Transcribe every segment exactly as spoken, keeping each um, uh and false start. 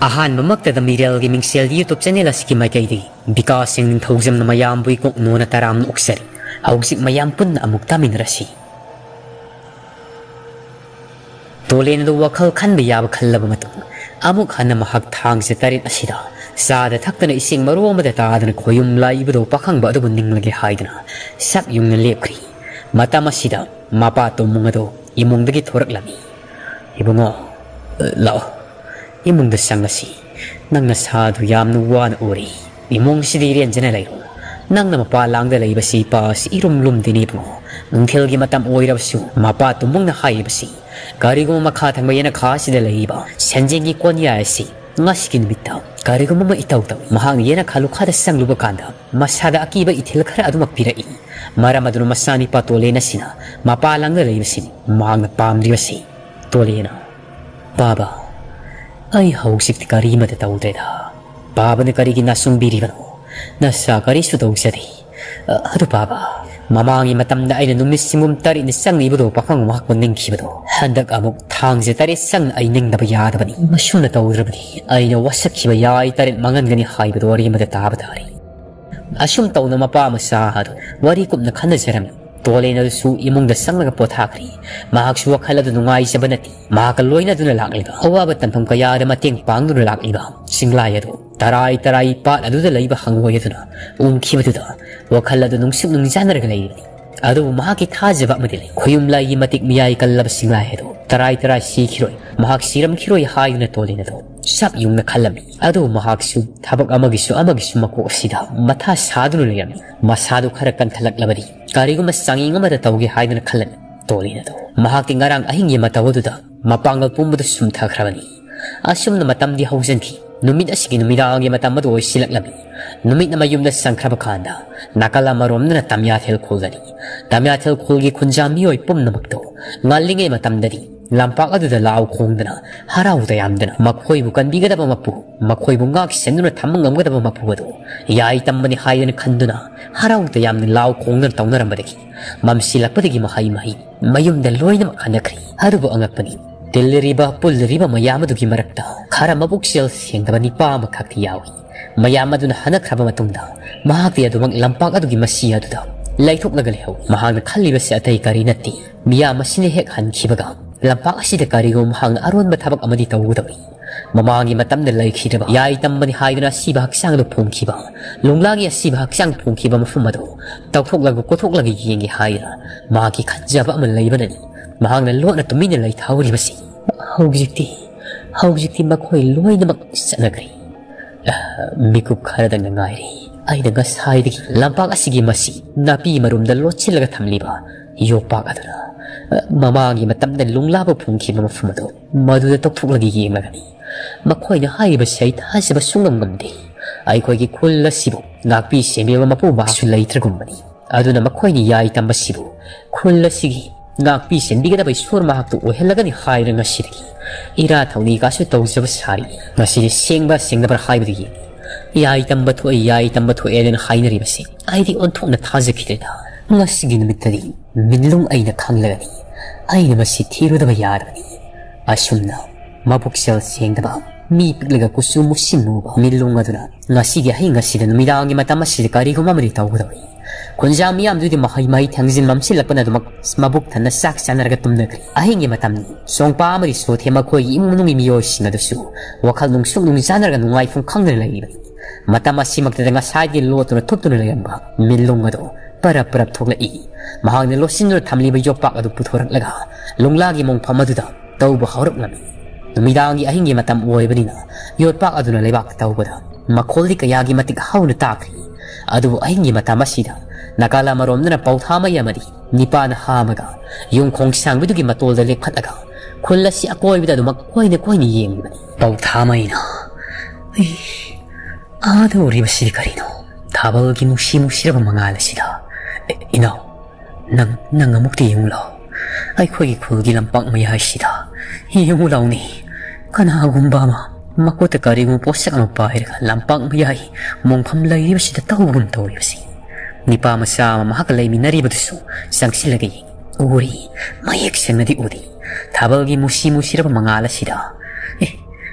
ꯑꯍꯥꯟꯕꯃꯛꯇꯗ ꯃꯤꯔꯦꯜꯒꯤ ꯃꯤꯡꯁꯦꯜ YouTube channel ꯑꯁꯤꯒꯤ ꯃꯥꯏꯀꯩꯗꯒꯤ ꯕꯤꯀꯥꯁ ꯁꯤꯡ ꯅꯤꯡꯊꯧꯖꯝꯅ ꯃꯌꯥꯝꯕꯨ ꯏꯀꯣꯛ ꯅꯣꯟꯅ ꯇꯔꯥꯝꯅ ꯑꯣꯛꯆꯔꯤ꯫ ꯍꯧꯖꯤꯛ ꯃꯌꯥꯝ ꯄꯨꯟꯅ ꯑꯃꯨꯛ ꯇꯥꯃꯤꯟꯅꯔꯁꯤ꯫ ꯇꯣꯂꯦꯟ ꯑꯗꯨ ꯋꯥꯈꯜ ꯈꯟꯕ ꯌꯥꯕ ꯈꯜꯂꯕ ꯃꯇꯨꯡ, ꯑꯃꯨꯛ ꯍꯟꯅ ꯃꯍꯥꯛ ꯊꯥꯡꯁꯦ ꯇꯔꯦꯠ ꯑꯁꯤꯗ ꯆꯥꯗ ꯊꯛꯇꯅ ꯏꯁꯤꯡ ꯃꯔꯨ ꯑꯃꯗ ꯇꯥꯗꯅ ꯈꯣꯌꯨꯝ ꯂꯥꯛꯏꯕꯗꯨ ꯄꯥꯈꯪꯕ ꯑꯗꯨꯕꯨ ꯅꯤꯡꯂꯒꯦ ꯍꯥꯏꯗꯨꯅ ꯁꯛ ꯌꯨꯡꯅ ꯂꯦꯞꯈ꯭ꯔꯤ꯫ ꯃꯇꯝ ꯑꯁꯤꯗ ꯃꯄꯥ ꯇꯣꯝꯃꯨꯡ ꯑꯗꯨ ꯏꯃꯨꯡꯗꯒꯤ ꯊꯣꯔꯛꯂꯝꯃꯤ꯫ "ꯏꯕꯨꯡꯉꯣ, ꯂꯥꯛꯑꯣ, ꯏꯃꯨꯡꯗ ꯆꯪꯂꯁꯤ꯫ ꯅꯪ ꯅꯁꯥꯗꯨ ꯌꯥꯝꯅ ꯋꯥꯅ ꯎꯔꯤ꯫ ꯏꯃꯨꯡꯁꯤꯗ ꯏꯔꯦꯟꯖꯅ ꯂꯩꯔꯣ꯫ ꯅꯪꯅ ꯃꯄꯥ ꯂꯥꯡꯗ ꯂꯩꯕꯁꯤ ꯏꯄꯥꯁꯤ ꯏꯔꯨꯝ ꯂꯨꯝꯗꯦꯅꯦ ꯏꯕꯨꯡꯉꯣ꯫ ꯅꯨꯡꯊꯤꯜꯒꯤ ꯃꯇꯝ ꯑꯣꯏꯔꯕꯁꯨ ꯃꯄꯥ ꯇꯣꯝꯃꯨꯡꯅ ꯍꯥꯏꯔꯤꯕꯁꯤ ꯀꯔꯤꯒꯨꯝꯕ ꯃꯈꯥ ꯊꯪꯕ ꯌꯦꯅꯈꯥ ꯑꯁꯤꯗ ꯂꯩꯔꯤꯕ ꯁꯦꯟꯖꯦꯡꯒꯤ ꯀꯣꯟꯌꯥꯏ ꯑꯁꯤ ꯉꯁꯤꯒꯤ ꯅꯨꯃꯤꯠꯇ ꯀꯔꯤꯒꯨꯝꯕ ꯑꯃ ꯏꯇꯧ ꯇꯧꯏ꯫ ꯃꯍꯥꯛꯅ ꯌꯦꯅꯈꯥ ꯂꯨꯈꯥꯗ ꯆꯪꯂꯨꯕ ꯀꯥꯟꯗ ꯃꯁꯥꯗ ꯑꯀꯤꯕ ꯏꯊꯤꯜ ꯈꯔ ꯑꯗꯨꯃꯛ ꯄꯤꯔꯛꯏ꯫ ꯃꯔꯝ ꯑꯗꯨꯅ ꯃꯆꯥꯅꯤꯄꯥ ꯇꯣꯂꯦꯟ ꯑꯁꯤꯅ ꯃꯄꯥ ꯂꯥꯡꯗ ꯂꯩꯕꯁꯤꯅꯤ ꯃꯍꯥꯛꯅ ꯄꯥꯝꯗ꯭ꯔꯤꯕꯁꯤ꯫" ꯇꯣꯂꯦꯟꯅ, "ꯕꯥꯕꯥ, ꯑꯩ ꯍꯧꯖꯤꯛꯇꯤ ꯀꯔꯤꯃꯇ ꯇꯧꯗ꯭ꯔꯦꯗ꯫ ꯕꯥꯕꯥꯅ ꯀꯔꯤꯒꯤ ꯅꯥꯆꯨꯡꯕꯤꯔꯤꯕꯅꯣ? ꯅꯁꯥ ꯀꯔꯤꯁꯨ ꯇꯧꯖꯗꯦ꯫ ꯑ, ꯑꯗꯨ ꯕꯥꯕꯥ, ꯃꯃꯥꯡꯒꯤ ꯃꯇꯝꯗ ꯑꯩꯅ ꯅꯨꯃꯤꯠ ꯁꯤꯡꯒꯨꯝ ꯇꯔꯦꯠꯅ ꯆꯪꯂꯤꯕꯗꯣ ꯄꯥꯈꯪ ꯃꯍꯥꯛꯄꯨ ꯅꯤꯡꯈꯤꯕꯗꯣ, ꯍꯟꯗꯛ ꯑꯃꯨꯛ ꯊꯥꯡꯁꯦ ꯇꯔꯦꯠ ꯆꯪꯅ ꯑꯩ ꯅꯤꯡꯗꯕ ꯌꯥꯗꯕꯅꯤ꯫ ꯃꯁꯨꯝꯅ ꯇꯧꯗ꯭ꯔꯕꯗꯤ ꯑꯩꯅ ꯋꯥꯁꯛꯈꯤꯕ ꯌꯥꯏ ꯇꯔꯦꯠ ꯃꯥꯡꯍꯟꯒꯅꯤ ꯍꯥꯏꯕꯗꯣ ꯋꯥꯔꯤ ꯑꯃꯗ ꯇꯥꯕ ꯇꯥꯔꯦ꯫" ꯑꯁꯨꯝ ꯇꯧꯅ ꯃꯄꯥ ꯃꯆꯥ ꯑꯗꯨ ꯋꯥꯔꯤ ꯀꯨꯞꯅ ꯈꯟꯅꯖꯔꯝꯃꯤ꯫ ꯇꯣꯂꯦꯟ ꯑꯗꯨꯁꯨ ꯏꯃꯨꯡꯗ ꯆꯪꯂꯒ ꯄꯣꯊꯥꯈ꯭ꯔꯤ꯫ ꯃꯍꯥꯛꯁꯨ ꯋꯥꯈꯜ ꯑꯗꯨ ꯅꯨꯡꯉꯥꯏꯖꯕ ꯅꯠꯇꯦ꯫ ꯃꯍꯥꯛꯀ ꯂꯣꯏꯅꯗꯨꯅ ꯂꯥꯛꯂꯤꯕ, ꯑꯋꯥꯕ ꯇꯥꯟꯐꯝ ꯀꯌꯥꯗ ꯃꯇꯦꯡ ꯄꯥꯡꯗꯨꯅ ꯂꯥꯛꯂꯤꯕ ꯆꯤꯡꯂꯥꯏ ꯑꯗꯨ ꯇꯔꯥꯏ ꯇꯔꯥꯏ ꯄꯥꯠ ꯑꯗꯨꯗ ꯂꯩꯕ ꯍꯪꯉꯣꯏ ꯑꯗꯨꯅ ꯎꯝꯈꯤꯕꯗꯨꯗ ꯋꯥꯈꯜ ꯑꯗꯨ ꯅꯨꯡꯁꯨꯛ ꯅꯨꯡꯖꯥꯅꯔꯒ ꯂꯩꯔꯤꯕꯅꯤ꯫ ꯑꯗꯨꯕꯨ ꯃꯍꯥꯛꯀꯤ ꯊꯥꯖꯕ ꯑꯃꯗꯤ ꯂꯩ꯫ ꯈꯣꯌꯨꯝ ꯂꯥꯏꯒꯤ ꯃꯇꯤꯛ ꯃꯌꯥꯏ ꯀꯜꯂꯕ ꯆꯤꯡꯂꯥꯏ ꯑꯗꯨ ꯇꯔꯥꯏ ꯇꯔꯥꯏ ꯁꯤꯈꯤꯔꯣꯏ, ꯃꯍꯥꯛ ꯁꯤꯔꯝꯈꯤꯔꯣꯏ ꯍꯥꯏꯗꯨꯅ ꯇꯣꯂꯦꯟ ꯑꯗꯨ ꯆꯞ ꯌꯨꯡꯅ ꯈꯜꯂꯝꯃꯤ꯫ ꯑꯗꯨꯕꯨ ꯃꯍꯥꯛꯁꯨ ꯊꯕꯛ ꯑꯃꯒꯤꯁꯨ ꯑꯃꯒꯤꯁꯨ ꯃꯀꯣꯛ ꯑꯁꯤꯗ ꯃꯊꯥ ꯁꯥꯗꯨꯅ ꯂꯩꯔꯝꯃꯤ꯫ ꯃꯁꯥꯗꯨ ꯈꯔ ꯀꯟꯊꯂꯛꯂꯕꯗꯤ ꯀꯔꯤꯒꯨꯝꯕ ꯆꯥꯡꯌꯦꯡ ꯑꯃꯗ ꯇꯧꯒꯦ ꯍꯥꯏꯗꯨꯅ ꯈꯜꯂꯝꯃꯤ꯫ ꯇꯣꯂꯦꯟ ꯑꯗꯨ ꯃꯍꯥꯛꯇꯤ ꯉꯔꯥꯡ ꯑꯍꯤꯡꯒꯤ ꯃꯇꯧ ꯑꯗꯨꯗ ꯃꯄꯥꯡꯒꯜ ꯄꯨꯝꯕꯗꯨ ꯁꯨꯝꯊꯈ꯭ꯔꯕꯅꯤ꯫ ꯑꯁꯨꯝꯅ ꯃꯇꯝꯗꯤ ꯍꯧꯖꯤꯟꯈꯤ꯫ ꯅꯨꯃꯤꯠ ꯑꯁꯤꯒꯤ ꯅꯨꯃꯤꯗꯥꯡꯒꯤ ꯃꯇꯝ ꯑꯗꯨ ꯑꯣꯏꯁꯤꯜꯂꯛꯂꯝꯃꯤ꯫ ꯅꯨꯃꯤꯠꯅ ꯃꯌꯨꯝꯗ ꯆꯪꯈ꯭ꯔꯕ ꯀꯥꯟꯗ ꯅꯥꯀꯜ ꯑꯃꯔꯣꯝꯗꯅ ꯇꯝꯌꯥꯊꯦꯜ ꯈꯨꯜꯗꯅꯤ꯫ ꯇꯝꯌꯥꯊꯦꯜ ꯈꯨꯜꯒꯤ ꯈꯨꯟꯖꯥ ꯃꯤꯑꯣꯏ ꯄꯨꯝꯅꯃꯛꯇꯨ ꯉꯜꯂꯤꯉꯩ ꯃꯇꯝꯗꯗꯤ ꯂꯝꯄꯥꯛ ꯑꯗꯨꯗ ꯂꯥꯎ ꯈꯣꯡꯗꯅ, ꯍꯔꯥꯎ ꯇꯌꯥꯝꯗꯅ, ꯃꯈꯣꯏꯕꯨ ꯀꯟꯕꯤꯒꯗꯕ ꯃꯄꯨ, ꯃꯈꯣꯏꯕꯨ ꯉꯥꯛ ꯁꯦꯟꯗꯨꯅ ꯊꯝꯕ ꯉꯝꯒꯗꯕ ꯃꯄꯨ ꯑꯗꯨ ꯌꯥꯏ ꯇꯝꯕꯅꯤ ꯍꯥꯏꯗꯨꯅ ꯈꯟꯗꯨꯅ ꯍꯔꯥꯎ ꯇꯌꯥꯝꯅ ꯂꯥꯎ ꯈꯣꯡꯗꯨꯅ ꯇꯧꯅꯔꯝꯕꯗꯒꯤ ꯃꯝꯁꯤꯜꯂꯛꯄꯗꯒꯤ ꯃꯍꯩ ꯃꯍꯩ ꯃꯌꯨꯝꯗ ꯂꯣꯏꯅꯃꯛ ꯍꯟꯅꯈ꯭ꯔꯦ꯫ ꯑꯗꯨꯕꯨ ꯑꯉꯛꯄꯅꯤ, ꯇꯤꯜꯂꯤꯔꯤꯕ ꯄꯨꯜꯂꯤꯔꯤꯕ ꯃꯌꯥꯝ ꯑꯗꯨꯒꯤ ꯃꯔꯛꯇ ꯈꯔ ꯃꯕꯨꯛꯆꯦꯜ ꯁꯦꯡꯗꯕ ꯅꯤꯄꯥ ꯑꯃꯈꯛꯇꯤ ꯌꯥꯎꯏ꯫ ꯃꯌꯥꯝ ꯑꯗꯨꯅ ꯍꯟꯅꯈ꯭ꯔꯕ ꯃꯇꯨꯡꯗ ꯃꯍꯥꯛꯇꯤ ꯑꯗꯨꯃꯛ ꯂꯝꯄꯥꯛ ꯑꯗꯨꯒꯤ ꯃꯁꯤ ꯑꯗꯨꯗ ꯂꯩꯊꯣꯛꯂꯒ ꯂꯩꯍꯧꯏ꯫ ꯃꯍꯥꯛꯅ ꯈꯜꯂꯤꯕꯁꯤ ꯑꯇꯩ ꯀꯔꯤ ꯅꯠꯇꯦ, ꯃꯤꯌꯥꯝ ꯑꯁꯤꯅ ꯍꯦꯛ ꯍꯟꯈꯤꯕꯒ ꯂꯝꯄꯥꯛ ꯑꯁꯤꯗ ꯀꯔꯤꯒꯨꯝꯕ ꯃꯍꯥꯛꯅ ꯑꯔꯣꯟꯕ ꯊꯕꯛ ꯑꯃꯗꯤ ꯇꯧꯒꯗꯧꯔꯤ꯫ ꯃꯃꯥꯡꯒꯤ ꯃꯇꯝꯗ ꯂꯩꯈꯤꯗ꯭ꯔꯕ ꯌꯥꯏ ꯇꯝꯕꯅꯤ ꯍꯥꯏꯗꯨꯅ ꯑꯁꯤꯕ ꯍꯛꯆꯥꯡꯗ ꯐꯣꯡꯈꯤꯕ, ꯂꯣꯡꯂꯥꯒꯤ ꯑꯁꯤꯕ ꯍꯛꯆꯥꯡ ꯐꯣꯡꯈꯤꯕ ꯃꯐꯝ ꯑꯗꯨ ꯇꯧꯊꯣꯛꯂꯒ ꯀꯣꯊꯣꯛꯂꯒ ꯌꯦꯡꯒꯦ ꯍꯥꯏꯗꯨꯅ ꯃꯍꯥꯛꯀꯤ ꯈꯟꯖꯕ ꯑꯃ ꯂꯩꯕꯅꯅꯤ ꯃꯍꯥꯛꯅ ꯂꯣꯠꯅ ꯇꯨꯃꯤꯟꯅ ꯂꯩꯊꯍꯧꯔꯤꯕꯁꯤ꯫ ꯍꯧꯖꯤꯛꯇꯤ, ꯍꯧꯖꯤꯛꯇꯤ ꯃꯈꯣꯏ ꯂꯣꯏꯅꯃꯛ ꯆꯠꯅꯈ꯭ꯔꯦ꯫ ꯑ, ꯃꯤꯀꯨꯞ ꯈꯔꯗꯪꯅ ꯉꯥꯏꯔꯦ꯫ ꯑꯩꯅ ꯉꯁꯥꯏꯗꯒꯤ ꯂꯝꯄꯥꯛ ꯑꯁꯤꯒꯤ ꯃꯁꯤ ꯅꯥꯄꯤ ꯃꯔꯨꯝꯗ ꯂꯣꯠꯁꯤꯜꯂꯒ ꯊꯝꯂꯤꯕ ꯌꯣꯄꯥꯛ ꯑꯗꯨꯅ, ꯑ, ꯃꯃꯥꯡꯒꯤ ꯃꯇꯝꯗ ꯂꯣꯡꯂꯥꯕ ꯐꯨꯝꯈꯤꯕ ꯃꯐꯝ ꯑꯗꯨ ꯃꯗꯨꯗ ꯇꯧꯊꯣꯛꯂꯒ ꯌꯦꯡꯂꯒꯅꯤ꯫ ꯃꯈꯣꯏꯅ ꯍꯥꯏꯔꯤꯕꯁꯤ ꯑꯩ ꯊꯥꯖꯕ ꯁꯨꯡꯉꯝ ꯉꯝꯗꯦ꯫ ꯑꯩꯈꯣꯏꯒꯤ ꯈꯨꯜ ꯑꯁꯤꯕꯨ ꯉꯥꯛꯄꯤ ꯁꯦꯟꯕꯤꯕ ꯃꯄꯨ ꯃꯍꯥꯛꯁꯨ ꯂꯩꯇ꯭ꯔꯒꯨꯝꯕꯅꯤ꯫ ꯑꯗꯨꯅ ꯃꯈꯣꯏꯅ ꯌꯥꯏ ꯇꯝꯕꯁꯤꯕꯨ ꯈꯨꯜ ꯑꯁꯤꯒꯤ ꯉꯥꯛꯄꯤ ꯁꯦꯟꯕꯤꯒꯗꯕ ꯏꯁꯣꯔ ꯃꯍꯥꯛꯇꯨ ꯑꯣꯏꯍꯜꯂꯒꯅꯤ ꯍꯥꯏꯔ ꯉꯁꯤꯗꯒꯤ ꯏꯔꯥ ꯊꯧꯅꯤꯒꯁꯨ ꯇꯧꯖꯕ ꯁꯥꯔꯤ꯫ ꯉꯁꯤꯗꯤ ꯁꯦꯡꯕ ꯁꯦꯡꯗꯕ꯭ꯔꯥ ꯍꯥꯏꯕꯗꯨ ꯌꯦꯡꯉꯤ꯫ ꯌꯥꯏ ꯇꯝꯕ ꯊꯣꯛꯑꯦ, ꯌꯥꯏ ꯇꯝꯕ ꯊꯣꯛꯑꯦ ꯑꯗꯨꯅ ꯍꯥꯏꯅꯔꯤꯕꯁꯤ ꯑꯩꯗꯤ ꯑꯣꯟꯊꯣꯛꯅ ꯊꯥꯖꯈꯤꯗ꯭ꯔꯦꯗ꯫ ꯉꯁꯤꯒꯤ ꯅꯨꯃꯤꯠꯇꯗꯤ ꯃꯤꯠꯂꯨꯡ ꯑꯩꯅ ꯈꯪꯂꯒꯅꯤ꯫ ꯑꯩꯅ ꯃꯁꯤ ꯊꯤꯔꯨꯗꯕ ꯌꯥꯔꯕꯅꯤ꯫ ꯑꯁꯨꯝꯅ ꯃꯕꯨꯛꯆꯦꯜ ꯁꯦꯡꯗꯕ, ꯃꯤ ꯄꯤꯛꯂꯒ ꯀꯨꯆꯨ ꯃꯨꯁꯤꯟ ꯃꯨꯕ ꯃꯤꯠꯂꯨꯡ ꯑꯗꯨꯅ ꯉꯁꯤꯒꯤ ꯑꯍꯤꯡ ꯑꯁꯤꯗ ꯅꯨꯃꯤꯗꯥꯡꯒꯤ ꯃꯇꯝ ꯑꯁꯤꯗ ꯀꯔꯤꯒꯨꯝꯕ ꯑꯃꯗꯤ ꯇꯧꯒꯗꯧꯔꯤ꯫ ꯈꯨꯟꯖꯥ ꯃꯤꯌꯥꯝꯗꯨꯗꯤ ꯃꯍꯩ ꯃꯍꯩ ꯊꯥꯡꯖꯤꯟ ꯃꯝꯁꯤꯜꯂꯛꯄꯅ ꯑꯗꯨꯃꯛ ꯃꯕꯨꯛ ꯊꯟꯅ ꯆꯥꯛ ꯆꯥꯅꯔꯒ ꯇꯨꯝꯅꯈ꯭ꯔꯦ꯫ ꯑꯍꯤꯡꯒꯤ ꯃꯇꯝꯅꯤ꯫ ꯁꯣꯡꯄꯥ ꯑꯃꯗꯤ ꯁꯣꯊꯦ ꯃꯈꯣꯏꯒꯤ ꯏꯃꯨꯡ ꯃꯅꯨꯡꯒꯤ ꯃꯤꯑꯣꯏꯁꯤꯡ ꯑꯗꯨꯁꯨ ꯋꯥꯈꯜ ꯅꯨꯡꯁꯨꯛ ꯅꯨꯡꯖꯥꯅꯔꯒ ꯅꯨꯡꯉꯥꯏꯐꯝ ꯈꯪꯗꯅ ꯂꯩꯔꯤꯕꯅꯤ꯫ ꯃꯇꯝ ꯑꯁꯤꯃꯛꯇꯗ ꯉꯁꯥꯏꯗꯒꯤ ꯂꯣꯠꯇꯨꯅ ꯊꯨꯞꯇꯨꯅ ꯂꯩꯔꯝꯕ ꯃꯤꯠꯂꯨꯡ ꯑꯗꯨ ꯄꯔꯞ ꯄꯔꯞ ꯊꯣꯛꯂꯛꯏ꯫ ꯃꯍꯥꯛꯅ ꯂꯣꯠꯁꯤꯟꯗꯨꯅ ꯊꯝꯂꯤꯕ ꯌꯣꯠꯄꯥꯛ ꯑꯗꯨ ꯄꯨꯊꯣꯔꯛꯂꯒ ꯂꯣꯡꯂꯥꯒꯤ ꯃꯣꯡꯐꯝ ꯑꯗꯨꯗ ꯇꯧꯕ ꯍꯧꯔꯛꯂꯝꯃꯤ꯫ ꯅꯨꯃꯤꯗꯥꯡꯒꯤ ꯑꯍꯤꯡꯒꯤ ꯃꯇꯝ ꯑꯣꯏꯕꯅꯤꯅ ꯌꯣꯠꯄꯥꯛ ꯑꯗꯨꯅ ꯂꯩꯕꯥꯛꯇ ꯇꯧꯕꯗ ꯃꯈꯣꯜꯗꯤ ꯀꯌꯥꯒꯤ ꯃꯇꯤꯛ ꯍꯧꯅ ꯇꯥꯈ꯭ꯔꯤ꯫ ꯑꯗꯨꯕꯨ ꯑꯍꯤꯡꯒꯤ ꯃꯇꯝ ꯑꯁꯤꯗ ꯅꯥꯀꯜ ꯑꯃꯔꯣꯝꯗꯅ ꯄꯧꯊꯥꯃꯩ ꯑꯃꯗꯤ ꯅꯤꯄꯥꯅ ꯍꯥꯝꯃꯒ ꯌꯨꯝꯈꯣꯡ ꯁꯥꯡꯕꯤꯗꯨꯒꯤ ꯃꯇꯣꯜꯗ ꯂꯦꯞꯈꯠꯂꯒ ꯈꯨꯜ ꯑꯁꯤ ꯑꯀꯣꯏꯕꯗ ꯑꯗꯨꯃꯛ ꯀꯣꯏꯅ ꯀꯣꯏꯅ ꯌꯦꯡꯂꯤꯕꯅꯤ꯫ ꯄꯧꯊꯥꯃꯩꯅ, "ꯑꯩ, ꯑꯥꯗ ꯎꯔꯤꯕꯁꯤꯗꯤ ꯀꯔꯤꯅꯣ? ꯊꯥꯕꯜꯒꯤ ꯅꯨꯡꯁꯤ ꯅꯨꯡꯁꯤꯔꯕ ꯃꯉꯥꯜ ꯑꯁꯤꯗ꯫ ꯑꯦ, ꯏꯅꯥꯎ, ꯅꯪ, ꯅꯪ ꯑꯃꯨꯛꯇ ꯌꯦꯡꯉꯨ ꯂꯥꯎ꯫ ꯑꯩꯈꯣꯏꯒꯤ ꯈꯨꯜꯒꯤ ꯂꯝꯄꯥꯛ ꯃꯌꯥꯏꯁꯤꯗ ꯌꯦꯡꯉꯨ ꯂꯥꯎꯅꯦ꯫ ꯀꯅꯥꯒꯨꯝꯕ ꯑꯃ ꯃꯈꯨꯠꯇ ꯀꯔꯤꯒꯨꯝꯕ ꯄꯣꯠꯁꯛ ꯑꯃ ꯄꯥꯏꯔꯒ ꯂꯝꯄꯥꯛ ꯃꯌꯥꯏ ꯃꯣꯡꯐꯝ ꯂꯩꯔꯤꯕꯁꯤꯗ ꯇꯧꯕꯒꯨꯝ ꯇꯧꯔꯤꯕꯁꯤ꯫" ꯅꯤꯄꯥ ꯃꯆꯥ ꯑꯃ ꯃꯍꯥꯛꯀ ꯂꯩꯃꯤꯟꯅꯔꯤꯕꯗꯨꯁꯨ ꯆꯪꯁꯤꯜꯂꯒ ꯌꯦꯡꯏ꯫ ꯎꯔꯤ, ꯃꯌꯦꯛ ꯁꯦꯡꯅꯗꯤ ꯎꯔꯤ꯫ ꯊꯥꯕꯜꯒꯤ ꯃꯨꯁꯤ ꯃꯨꯁꯤꯔꯕ ꯃꯉꯥꯜ ꯑꯁꯤꯗ, "ꯑꯦ,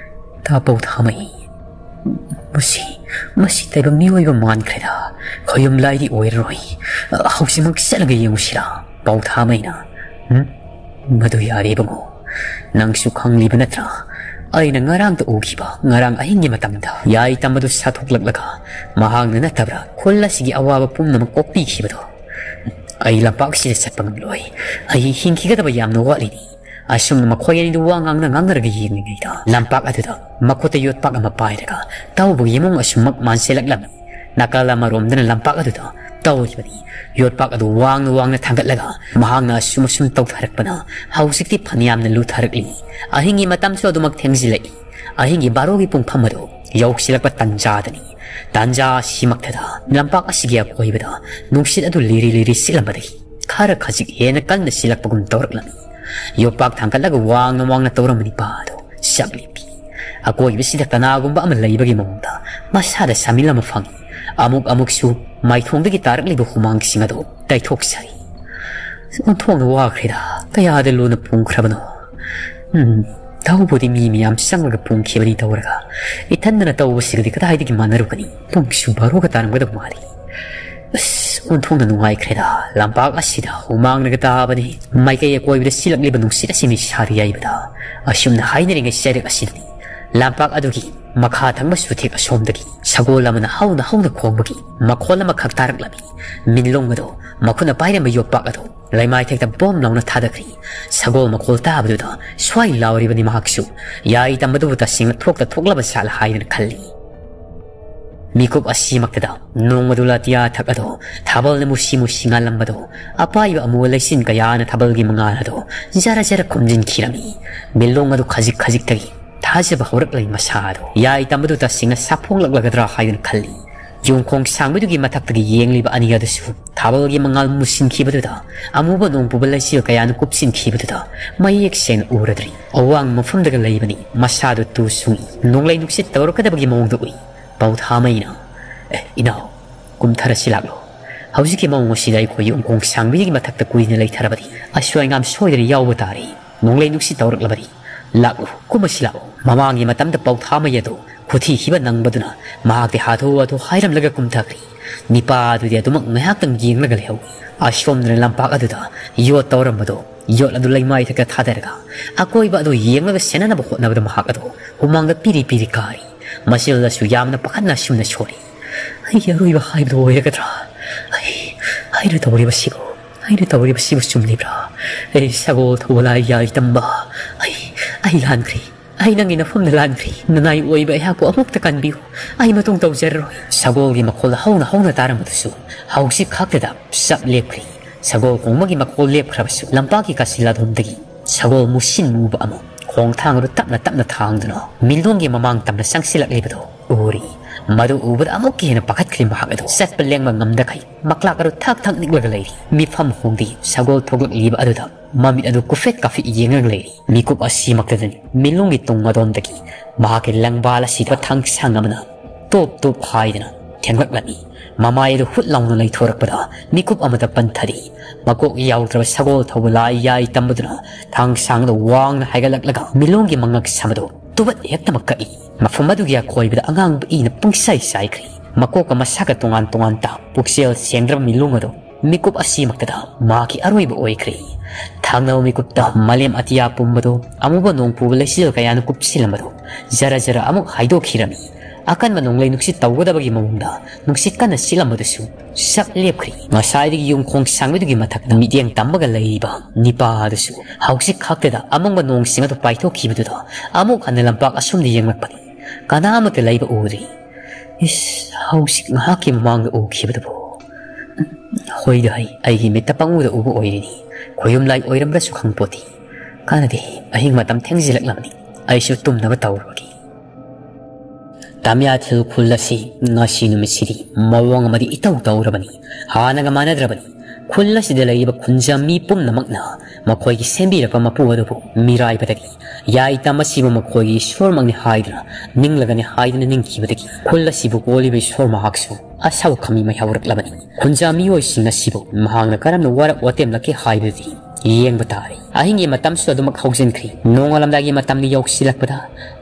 ꯇꯥ ꯄꯧꯊꯥꯃꯩ, ꯃꯁꯤ, ꯃꯁꯤ ꯇꯥꯏꯕꯪ ꯃꯤꯑꯣꯏꯕ ꯃꯥꯟꯈ꯭ꯔꯦꯗ꯫ ꯈꯣꯌꯨꯝ ꯂꯥꯏꯗꯤ ꯑꯣꯏꯔꯔꯣꯏ꯫ ꯍꯧꯖꯤꯛꯃꯛ ꯆꯠꯂꯒ ꯌꯦꯡꯉꯨꯁꯤꯔꯥ?" ꯄꯧꯊꯥꯃꯩꯅ, "ꯎꯝ? ꯃꯗꯨ ꯌꯥꯔꯦ ꯏꯕꯨꯡꯉꯣ꯫ ꯅꯪꯁꯨ ꯈꯪꯂꯤꯕ ꯅꯠꯇ꯭ꯔꯥ? ꯑꯩꯅ ꯉꯔꯥꯡꯇ ꯎꯈꯤꯕ, ꯉꯔꯥꯡ ꯑꯍꯤꯡꯒꯤ ꯃꯇꯝꯗ ꯌꯥꯏ ꯇꯝꯕꯗꯨ ꯁꯥꯊꯣꯛꯂꯛꯂꯒ ꯃꯍꯥꯛꯅ ꯅꯠꯇꯕ꯭ꯔꯥ ꯈꯨꯜ ꯑꯁꯤꯒꯤ ꯑꯋꯥꯕ ꯄꯨꯝꯅꯃꯛ ꯀꯣꯛꯄꯤꯈꯤꯕꯗꯣ? ꯑꯩ ꯂꯝꯄꯥꯛꯁꯤꯗ ꯆꯠꯄ ꯉꯝꯂꯣꯏ꯫ ꯑꯩ ꯍꯤꯡꯈꯤꯒꯗꯕ ꯌꯥꯝꯅ ꯋꯥꯠꯂꯤꯅꯤ꯫" ꯑꯁꯨꯝꯅ ꯃꯈꯣꯏ ꯑꯅꯤꯗꯨ ꯋꯥ ꯉꯥꯡꯅ ꯉꯥꯡꯅꯔꯒ ꯌꯦꯡꯂꯤꯉꯩꯗ ꯂꯝꯄꯥꯛ ꯑꯗꯨꯗ ꯃꯈꯨꯠꯇ ꯌꯣꯠꯄꯥꯛ ꯑꯃ ꯄꯥꯏꯔꯒ ꯇꯧꯕꯒꯤ ꯃꯑꯣꯡ ꯑꯁꯨꯝꯃꯛ ꯃꯥꯟꯁꯤꯜꯂꯛꯂꯝꯃꯤ꯫ ꯅꯥꯀꯜ ꯑꯃꯔꯣꯝꯗꯅ ꯂꯝꯄꯥꯛ ꯑꯗꯨꯗ ꯇꯧꯔꯤꯕꯅꯤ꯫ ꯌꯣꯠꯄꯥꯛ ꯑꯗꯨ ꯋꯥꯡꯅ ꯋꯥꯡꯅ ꯊꯥꯡꯒꯠꯂꯒ ꯃꯍꯥꯛꯅ ꯑꯁꯨꯝ ꯑꯁꯨꯝ ꯇꯧꯊꯔꯛꯄꯅ ꯍꯧꯖꯤꯛꯇꯤ ꯐꯅꯌꯥꯝꯅ ꯂꯨꯊꯔꯛꯂꯤ꯫ ꯑꯍꯤꯡꯒꯤ ꯃꯇꯝꯁꯨ ꯑꯗꯨꯃꯛ ꯊꯦꯡꯖꯤꯜꯂꯛꯏ꯫ ꯑꯍꯤꯡꯒꯤ ꯕꯥꯔꯣꯒꯤ ꯄꯨꯡꯐꯝ ꯑꯗꯨ ꯌꯧꯁꯤꯜꯂꯛꯄ ꯇꯟꯖꯥꯗꯅꯤ꯫ ꯇꯟꯖꯥ ꯑꯁꯤꯃꯛꯇꯗ ꯂꯝꯄꯥꯛ ꯑꯁꯤꯒꯤ ꯑꯀꯣꯏꯕꯗ ꯅꯨꯡꯁꯤꯠ ꯑꯗꯨ ꯂꯤꯔꯤ ꯂꯤꯔꯤ ꯁꯤꯠꯂꯝꯕꯗꯒꯤ ꯈꯔ ꯈꯖꯤꯛ ꯍꯦꯟꯅ ꯀꯟꯅ ꯁꯤꯜꯂꯛꯄꯒꯨꯝ ꯇꯧꯔꯛꯂꯝꯃꯤ꯫ ꯌꯣꯠꯄꯥꯛ ꯊꯥꯡꯒꯠꯂꯒ ꯋꯥꯡꯅ ꯋꯥꯡꯅ ꯇꯧꯔꯝꯕ ꯅꯤꯄꯥ ꯑꯗꯨ ꯁꯛ ꯂꯦꯞꯄꯤ꯫ ꯑꯀꯣꯏꯕꯁꯤꯗ ꯀꯅꯥꯒꯨꯝꯕ ꯑꯃ ꯂꯩꯕꯒꯤ ꯃꯑꯣꯡꯗ ꯃꯁꯥꯗ ꯁꯥꯃꯤꯜ ꯑꯃ ꯐꯪꯏ꯫ ꯑꯃꯨꯛ ꯑꯃꯨꯛꯁꯨ ꯃꯥꯏꯊꯣꯡꯗꯒꯤ ꯇꯥꯔꯛꯂꯤꯕ ꯍꯨꯃꯥꯡꯁꯤꯡ ꯑꯗꯨ ꯇꯩꯊꯣꯛꯆꯔꯤ꯫ ꯑꯣꯟꯊꯣꯛꯅ ꯋꯥꯈ꯭ꯔꯦꯗ, ꯀꯌꯥꯗ ꯂꯨꯅ ꯄꯨꯡꯈ꯭ꯔꯕꯅꯣ꯫ ꯎꯝ, ꯇꯧꯕꯨꯗꯤ ꯃꯤ ꯃꯌꯥꯝ ꯆꯪꯂꯒ ꯄꯨꯡꯈꯤꯕꯅꯤ ꯇꯧꯔꯒ, ꯏꯊꯟꯗꯅ ꯇꯧꯕꯁꯤꯒꯗꯤ ꯀꯗꯥꯏꯗꯒꯤ ꯃꯥꯟꯅꯔꯨꯒꯅꯤ? ꯄꯨꯡꯁꯨ ꯕꯥꯔꯣꯒ ꯇꯥꯔꯝꯒꯗꯕ ꯃꯥꯜꯂꯤ꯫ ꯑꯁ, ꯑꯣꯟꯊꯣꯛꯅ ꯅꯨꯡꯉꯥꯏꯈ꯭ꯔꯦꯗ꯫ ꯂꯝꯄꯥꯛ ꯑꯁꯤꯗ ꯍꯨꯃꯥꯡꯅꯒ ꯇꯥꯕꯅꯤ꯫ ꯃꯥꯏꯀꯩ ꯑꯀꯣꯏꯕꯗ ꯁꯤꯜꯂꯛꯂꯤꯕ ꯅꯨꯡꯁꯤꯠ ꯑꯁꯤ ꯃꯤꯁꯥꯗ ꯌꯩꯕꯗ, ꯑꯁꯨꯝꯅ ꯍꯥꯏꯅꯔꯤꯉꯩ ꯆꯩꯔꯛ ꯑꯁꯤꯗꯅꯤ ꯂꯝꯄꯥꯛ ꯑꯗꯨꯒꯤ ꯃꯈꯥ ꯊꯪꯕ ꯆꯨꯊꯦꯛ ꯑꯁꯣꯝꯗꯒꯤ ꯁꯒꯣꯜ ꯑꯃꯅ ꯍꯧꯅ ꯍꯧꯅ ꯈꯣꯡꯕꯒꯤ ꯃꯈꯣꯜ ꯑꯃꯈꯛ ꯇꯥꯔꯛꯂꯝꯃꯤ꯫ ꯃꯤꯟꯂꯣꯡ ꯑꯗꯨ ꯃꯈꯨꯠꯅ ꯄꯥꯏꯔꯝꯕ ꯌꯣꯠꯄꯥꯛ ꯑꯗꯨ ꯂꯩꯃꯥꯏꯊꯛꯇ ꯕꯣꯝ ꯂꯥꯎꯅ ꯊꯥꯗꯈ꯭ꯔꯤ꯫ ꯁꯒꯣꯜ ꯃꯈꯣꯜ ꯇꯥꯕꯗꯨꯗ ꯁ꯭ꯋꯥꯏ ꯂꯥꯎꯔꯤꯕꯅꯤ ꯃꯍꯥꯛꯁꯨ꯫ ꯌꯥꯏ ꯇꯝꯕꯗꯨꯕꯨ ꯇꯁꯦꯡꯅ ꯊꯣꯛꯇ ꯊꯣꯛꯂꯕ ꯁꯥꯠꯂ ꯍꯥꯏꯗꯨꯅ ꯈꯜꯂꯤ꯫ ꯃꯤꯀꯨꯞ ꯑꯁꯤꯃꯛꯇꯗ ꯅꯣꯡꯃꯗꯨ ꯂꯥꯇꯤꯌꯥ ꯊꯛ ꯑꯗꯨ ꯊꯥꯕꯜꯅ ꯃꯨꯁꯤ ꯃꯨꯁꯤ ꯉꯥꯜꯂꯝꯕꯗꯨ, ꯑꯄꯥꯏꯕ ꯑꯃꯨꯕ ꯂꯩꯆꯤꯟ ꯀꯌꯥꯅ ꯊꯥꯕꯜꯒꯤ ꯃꯉꯥꯜ ꯑꯗꯨ ꯖꯔ ꯖꯔ ꯈꯨꯝꯖꯤꯟꯈꯤꯔꯝꯃꯤ꯫ ꯃꯤꯠꯂꯣꯡ ꯑꯗꯨ ꯈꯖꯤꯛ ꯈꯖꯤꯛꯇꯒꯤ ꯊꯥꯖꯕ ꯍꯧꯔꯛꯂꯤ ꯃꯁꯥ ꯑꯗꯨ꯫ ꯌꯥꯏ ꯇꯝꯕꯗꯨ ꯇꯁꯦꯡꯅ ꯁꯥꯐꯣꯡꯂꯛꯂꯒꯗ꯭ꯔꯥ ꯍꯥꯏꯗꯨꯅ ꯈꯜꯂꯤ꯫ ꯌꯨꯝꯈꯣꯡ ꯁꯥꯡꯕꯗꯨꯒꯤ ꯃꯊꯛꯇꯒꯤ ꯌꯦꯡꯂꯤꯕ ꯑꯅꯤ ꯑꯗꯨꯁꯨ ꯊꯥꯕꯜꯒꯤ ꯃꯉꯥꯜ ꯃꯨꯁꯤꯟꯈꯤꯕꯗꯨꯗ, ꯑꯃꯨꯕ ꯅꯣꯡ ꯄꯨꯕ ꯂꯩꯆꯤꯜ ꯀꯌꯥꯅ ꯀꯨꯞꯁꯤꯟꯈꯤꯕꯗꯨꯗ ꯃꯌꯦꯛ ꯁꯦꯡꯅ ꯎꯔꯗ꯭ꯔꯤ꯫ ꯑꯋꯥꯡ ꯃꯐꯝꯗꯒ ꯂꯩꯕꯅꯤ, ꯃꯁꯥꯗꯨ ꯇꯨ ꯁꯨꯡꯏ꯫ ꯅꯣꯡꯂꯩ ꯅꯨꯡꯁꯤꯠ ꯇꯧꯔꯛꯀꯗꯕꯒꯤ ꯃꯑꯣꯡꯗ ꯎꯏ꯫ ꯄꯧꯊꯥꯃꯩꯅ, "ꯑꯦ, ꯏꯅꯥꯎ, ꯀꯨꯝꯊꯔꯁꯤ ꯂꯥꯛꯂꯣ꯫ ꯍꯧꯖꯤꯛꯀꯤ ꯃꯑꯣꯡ ꯑꯁꯤꯗ ꯑꯩꯈꯣꯏ ꯌꯨꯝꯈꯣꯡ ꯁꯥꯡꯕꯤꯒꯤ ꯃꯊꯛꯇ ꯀꯨꯏꯅ ꯂꯩꯊꯔꯕꯗꯤ ꯑꯁꯣꯏ ꯑꯉꯥꯝ ꯁꯣꯏꯗꯅ ꯌꯥꯎꯕ ꯇꯥꯔꯦ꯫ ꯅꯣꯡꯂꯩ ꯅꯨꯡꯁꯤꯠ ꯇꯧꯔꯛꯂꯕꯅꯤ꯫ "ꯂꯥꯛꯂꯨ, ꯀꯨꯝꯃꯁꯤ ꯂꯥꯛꯂꯨ"꯫ ꯃꯃꯥꯡꯒꯤ ꯃꯇꯝꯗ ꯄꯧꯊꯥ ꯃꯩ ꯑꯗꯨ ꯈꯨꯊꯤ ꯊꯤꯕ ꯅꯪꯕꯗꯨꯅ ꯃꯍꯥꯛꯇꯤ ꯍꯥꯊꯨ ꯍꯥꯊꯨ ꯍꯥꯏꯔꯝꯂꯒ ꯀꯨꯝꯊꯈ꯭ꯔꯦ꯫ ꯅꯤꯄꯥ ꯑꯗꯨꯗꯤ ꯑꯗꯨꯃꯛ ꯉꯥꯏꯍꯥꯛꯇꯪ ꯌꯦꯡꯂꯒ ꯂꯩꯍꯧꯏ꯫ ꯑꯁꯣꯝꯗꯅ ꯂꯝꯄꯥꯛ ꯑꯗꯨꯗ ꯌꯣꯠ ꯇꯧꯔꯝꯕꯗꯣ, ꯌꯣꯠ ꯑꯗꯨ ꯂꯩꯃꯥꯏꯊꯛꯇ ꯊꯥꯗꯔꯒ ꯑꯀꯣꯏꯕ ꯑꯗꯨ ꯌꯦꯡꯂꯒ ꯁꯦꯟꯅꯅꯕ ꯍꯣꯠꯅꯕꯗ ꯃꯍꯥꯛ ꯑꯗꯨ ꯍꯨꯃꯥꯡꯗ ꯄꯤꯔꯤ ꯄꯤꯔꯤ ꯀꯥꯔꯤ꯫ ꯃꯆꯤꯜꯗꯁꯨ ꯌꯥꯝꯅ ꯄꯥꯈꯠꯅ ꯑꯁꯨꯝꯅ ꯁꯣꯜꯂꯤ꯫ "ꯑꯩꯒꯤ ꯑꯔꯣꯏꯕ ꯍꯥꯏꯕꯗꯨ ꯑꯣꯏꯔꯒꯗ꯭ꯔꯥ? ꯑꯩ, ꯑꯩꯅ ꯇꯧꯔꯤꯕꯁꯤꯕꯨ, ꯑꯩꯅ ꯇꯧꯔꯤꯕꯁꯤꯕꯨ ꯆꯨꯝꯂꯤꯕ꯭ꯔꯥ? ꯑꯩ ꯁꯒꯣꯜ ꯊꯧꯕ ꯂꯥꯏ ꯌꯥꯏ ꯇꯝꯕ, ꯑꯩ, ꯑꯩ ꯂꯥꯟꯈ꯭ꯔꯦ꯫ ꯑꯩ ꯅꯪꯒꯤ ꯅꯐꯝꯗ ꯂꯥꯟꯈ꯭ꯔꯦ꯫ ꯅꯅꯥꯏ ꯑꯣꯏꯕ ꯑꯩꯍꯥꯛꯄꯨ ꯑꯃꯨꯛꯇ ꯀꯟꯕꯤꯌꯨ꯫ ꯑꯩ ꯃꯇꯨꯡ ꯇꯧꯖꯔꯔꯣꯏ"꯫ ꯁꯒꯣꯜꯒꯤ ꯃꯈꯣꯜ ꯍꯧꯅ ꯍꯧꯅ ꯇꯥꯔꯝꯕꯗꯨꯁꯨ ꯍꯧꯖꯤꯛ ꯈꯛꯇꯗ ꯆꯞ ꯂꯦꯞꯈ꯭ꯔꯦ꯫ ꯁꯒꯣꯜ ꯈꯣꯡꯕꯒꯤ ꯃꯈꯣꯜ ꯂꯦꯞꯈ꯭ꯔꯕꯁꯨ ꯂꯝꯄꯥꯛꯀꯤ ꯀꯥꯆꯤꯜ ꯑꯗꯣꯝꯗꯒꯤ ꯁꯒꯣꯜ ꯃꯨꯁꯤꯟ ꯃꯨꯕ ꯑꯃ ꯈꯣꯡꯊꯥꯡ ꯑꯗꯨ ꯇꯞꯅ ꯇꯞꯅ ꯊꯥꯡꯗꯨꯅ ꯃꯤꯂꯣꯡꯒꯤ ꯃꯃꯥꯡ ꯇꯝꯅ ꯆꯪꯁꯤꯜꯂꯛꯂꯤꯕꯗꯨ ꯎꯔꯤ꯫ ꯃꯗꯨ ꯎꯕꯗ ꯑꯃꯨꯛꯀ ꯍꯦꯟꯅ ꯄꯥꯈꯠꯈ꯭ꯔꯦ ꯃꯍꯥꯛ ꯑꯗꯨ꯫ ꯆꯠꯄ ꯂꯦꯡꯕ ꯉꯝꯗꯈꯩ ꯃꯀ꯭ꯂꯥꯛ ꯑꯗꯨ ꯊꯛ ꯊꯛ ꯅꯤꯛꯂꯒ ꯂꯩꯔꯤ꯫ ꯃꯤꯐꯝ ꯍꯣꯡꯗꯦ꯫ ꯁꯒꯣꯜ ꯊꯣꯛꯂꯛꯂꯤꯕ ꯑꯗꯨꯗ ꯃꯃꯤꯠ ꯑꯗꯨ ꯀꯨꯐꯦꯠ ꯀꯥꯐꯦꯠ ꯌꯦꯡꯂꯒ ꯂꯩꯔꯤ꯫ ꯃꯤꯀꯨꯞ ꯑꯁꯤꯃꯛꯇꯗꯅꯤ ꯃꯤꯂꯣꯡꯒꯤ ꯇꯨꯡ ꯑꯗꯣꯝꯗꯒꯤ ꯃꯍꯥꯛꯀꯤ ꯂꯪꯕꯥꯜ ꯑꯁꯤꯗ ꯊꯥꯡꯁꯥꯡ ꯑꯃꯅ ꯇꯣꯞ ꯇꯣꯞ ꯍꯥꯏꯗꯅ ꯊꯦꯡꯂꯛꯂꯝꯃꯤ꯫ ꯃꯃꯥꯏ ꯑꯗꯨ ꯍꯨꯠ ꯂꯥꯎꯅ ꯂꯩꯊꯣꯔꯛꯄꯗ ꯃꯤꯀꯨꯞ ꯑꯃꯗ ꯄꯟꯊꯔꯤ꯫ ꯃꯀꯣꯛ ꯌꯥꯎꯗ꯭ꯔꯕ ꯁꯒꯣꯜ ꯊꯧꯕ ꯂꯥꯏ ꯌꯥꯏ ꯇꯝꯕꯗꯨꯅ ꯊꯥꯡꯁꯥꯡꯗ ꯋꯥꯡꯅ ꯍꯥꯏꯒꯠꯂꯛꯂꯒ ꯃꯤꯂꯣꯡꯒꯤ ꯃꯉꯛ ꯁꯝ ꯑꯗꯨ ꯇꯨꯕꯠ ꯍꯦꯛꯇꯃꯛ ꯀꯛꯏ꯫ ꯃꯐꯝ ꯑꯗꯨꯒꯤ ꯑꯀꯣꯏꯕꯗ ꯑꯉꯥꯡꯕ ꯏꯅ ꯄꯨꯡꯆꯥꯏ ꯆꯥꯏꯈ꯭ꯔꯤ꯫ ꯃꯀꯣꯛꯀ ꯃꯁꯥꯒ ꯇꯣꯉꯥꯟ ꯇꯣꯉꯥꯟ ꯇꯥ ꯄꯨꯛꯆꯦꯜ ꯁꯦꯡꯗ꯭ꯔꯕ ꯃꯤꯂꯣꯡ ꯑꯗꯨ ꯃꯤꯀꯨꯞ ꯑꯁꯤꯃꯛꯇꯗ ꯃꯍꯥꯛꯀꯤ ꯑꯔꯣꯏꯕ ꯑꯣꯏꯈ꯭ꯔꯦ꯫ ꯊꯪꯅꯕ ꯃꯤꯀꯨꯞꯇ ꯃꯥꯂꯦꯝ ꯑꯇꯤꯌꯥ ꯄꯨꯝꯕꯗꯨ ꯑꯃꯨꯕ ꯅꯣꯡ ꯄꯨꯕ ꯂꯩꯆꯤꯜ ꯀꯌꯥꯅ ꯀꯨꯞꯁꯤꯜꯂꯝꯕꯗꯨ ꯖꯔ ꯖꯔ ꯑꯃꯨꯛ ꯍꯥꯏꯗꯣꯛꯈꯤꯔꯝꯃꯤ꯫ ꯑꯀꯟꯕ ꯅꯣꯡꯂꯩ ꯅꯨꯡꯁꯤꯠ ꯇꯧꯒꯗꯕꯒꯤ ꯃꯑꯣꯡꯗ ꯅꯨꯡꯁꯤꯠ ꯀꯟꯅ ꯁꯤꯠꯂꯝꯕꯗꯨꯁꯨ ꯆꯞ ꯂꯦꯞꯈ꯭ꯔꯤ꯫ ꯉꯁꯥꯏꯗꯒꯤ ꯌꯨꯝ ꯈꯣꯡ ꯁꯥꯡꯕꯗꯨꯒꯤ ꯃꯊꯛꯇ ꯃꯤꯠꯌꯦꯡ ꯇꯝꯕꯒ ꯂꯩꯔꯤꯕ ꯅꯤꯄꯥ ꯑꯗꯨꯁꯨ ꯍꯧꯖꯤꯛ ꯈꯛꯇꯗ ꯑꯃꯝꯕ ꯅꯣꯡꯁꯤꯡ ꯑꯗꯨ ꯄꯥꯏꯊꯣꯛꯈꯤꯕꯗꯨꯗ ꯑꯃꯨꯛ ꯍꯟꯅ ꯂꯝꯄꯥꯛ ꯑꯁꯣꯝꯗ ꯌꯦꯡꯂꯛꯄꯅꯤ꯫ ꯀꯅꯥ ꯑꯃꯠꯇ ꯂꯩꯕ ꯎꯗ꯭ꯔꯤ꯫ ꯏꯁ, ꯍꯧꯖꯤꯛ ꯉꯥꯏꯍꯥꯛꯀꯤ ꯃꯃꯥꯡꯗ ꯎꯈꯤꯕꯗꯨꯕꯨ? ꯍꯣꯏꯗ ꯍꯩ, ꯑꯩꯒꯤ ꯃꯤꯠꯇ ꯄꯪꯎꯗ ꯎꯕ ꯑꯣꯏꯔꯤꯅꯤ꯫ ꯈꯣꯌꯨꯝ ꯂꯥꯏ ꯑꯣꯏꯔꯝꯕ꯭ꯔꯁꯨ ꯈꯪꯄꯣꯠꯇꯦ꯫ ꯀꯥꯟꯅꯗꯦ, ꯑꯍꯤꯡ ꯃꯇꯝ ꯊꯦꯡꯖꯤꯜꯂꯛꯂꯕꯅꯤ꯫ ꯑꯩꯁꯨ ꯇꯨꯝꯅꯕ ꯇꯧꯔꯨꯔꯒꯦ꯫ ꯇꯥꯃꯤꯌꯥꯊꯤꯜ ꯈꯨꯜ ꯑꯁꯤ ꯉꯁꯤ ꯅꯨꯃꯤꯠꯁꯤꯗꯤ ꯃꯑꯣꯡ ꯑꯃꯗꯤ ꯏꯇꯧ ꯇꯧꯔꯕꯅꯤ꯫ ꯍꯥꯟꯅꯒ ꯃꯥꯟꯅꯗ꯭ꯔꯕꯅꯤ꯫ ꯈꯨꯜ ꯑꯁꯤꯗ ꯂꯩꯔꯤꯕ ꯈꯨꯟꯖꯥ ꯃꯤ ꯄꯨꯝꯅꯃꯛꯅ ꯃꯈꯣꯏꯒꯤ ꯁꯦꯝꯕꯤꯔꯛꯄ ꯃꯄꯨ ꯑꯗꯨꯕꯨ ꯃꯤꯔꯥꯏꯕꯗꯒꯤ ꯌꯥꯏꯇꯝ ꯑꯁꯤꯕꯨ ꯃꯈꯣꯏꯒꯤ ꯏꯁꯣꯔꯃꯛꯅꯤ ꯍꯥꯏꯗꯨꯅ, ꯅꯤꯡꯂꯒꯅꯤ ꯍꯥꯏꯗꯨꯅ ꯅꯤꯡꯈꯤꯕꯗꯒꯤ ꯈꯨꯜ ꯑꯁꯤꯕꯨ ꯀꯣꯜꯂꯤꯕ ꯏꯁꯣꯔ ꯃꯍꯥꯛꯁꯨ ꯑꯁꯥꯎ ꯈꯥꯃꯤ ꯃꯩꯍꯧꯔꯛꯂꯕꯅꯤ꯫ ꯈꯨꯟꯖꯥ ꯃꯤꯑꯣꯏꯁꯤꯡ ꯑꯁꯤꯕꯨ ꯃꯍꯥꯛꯅ ꯀꯔꯝꯅ ꯋꯥꯔꯛ ꯋꯥꯇꯦꯝꯂꯛꯀꯦ ꯍꯥꯏꯕꯗꯨꯗꯤ ꯌꯦꯡꯕ ꯇꯥꯔꯦ꯫ ꯑꯍꯤꯡꯒꯤ ꯃꯇꯝꯁꯨ ꯑꯗꯨꯃꯛ ꯍꯧꯖꯤꯟꯈ꯭ꯔꯤ꯫ ꯅꯣꯡꯉꯥꯜꯂꯝꯗꯥꯏꯒꯤ ꯃꯇꯝꯗꯤ ꯌꯧꯁꯤꯜꯂꯛꯄꯗ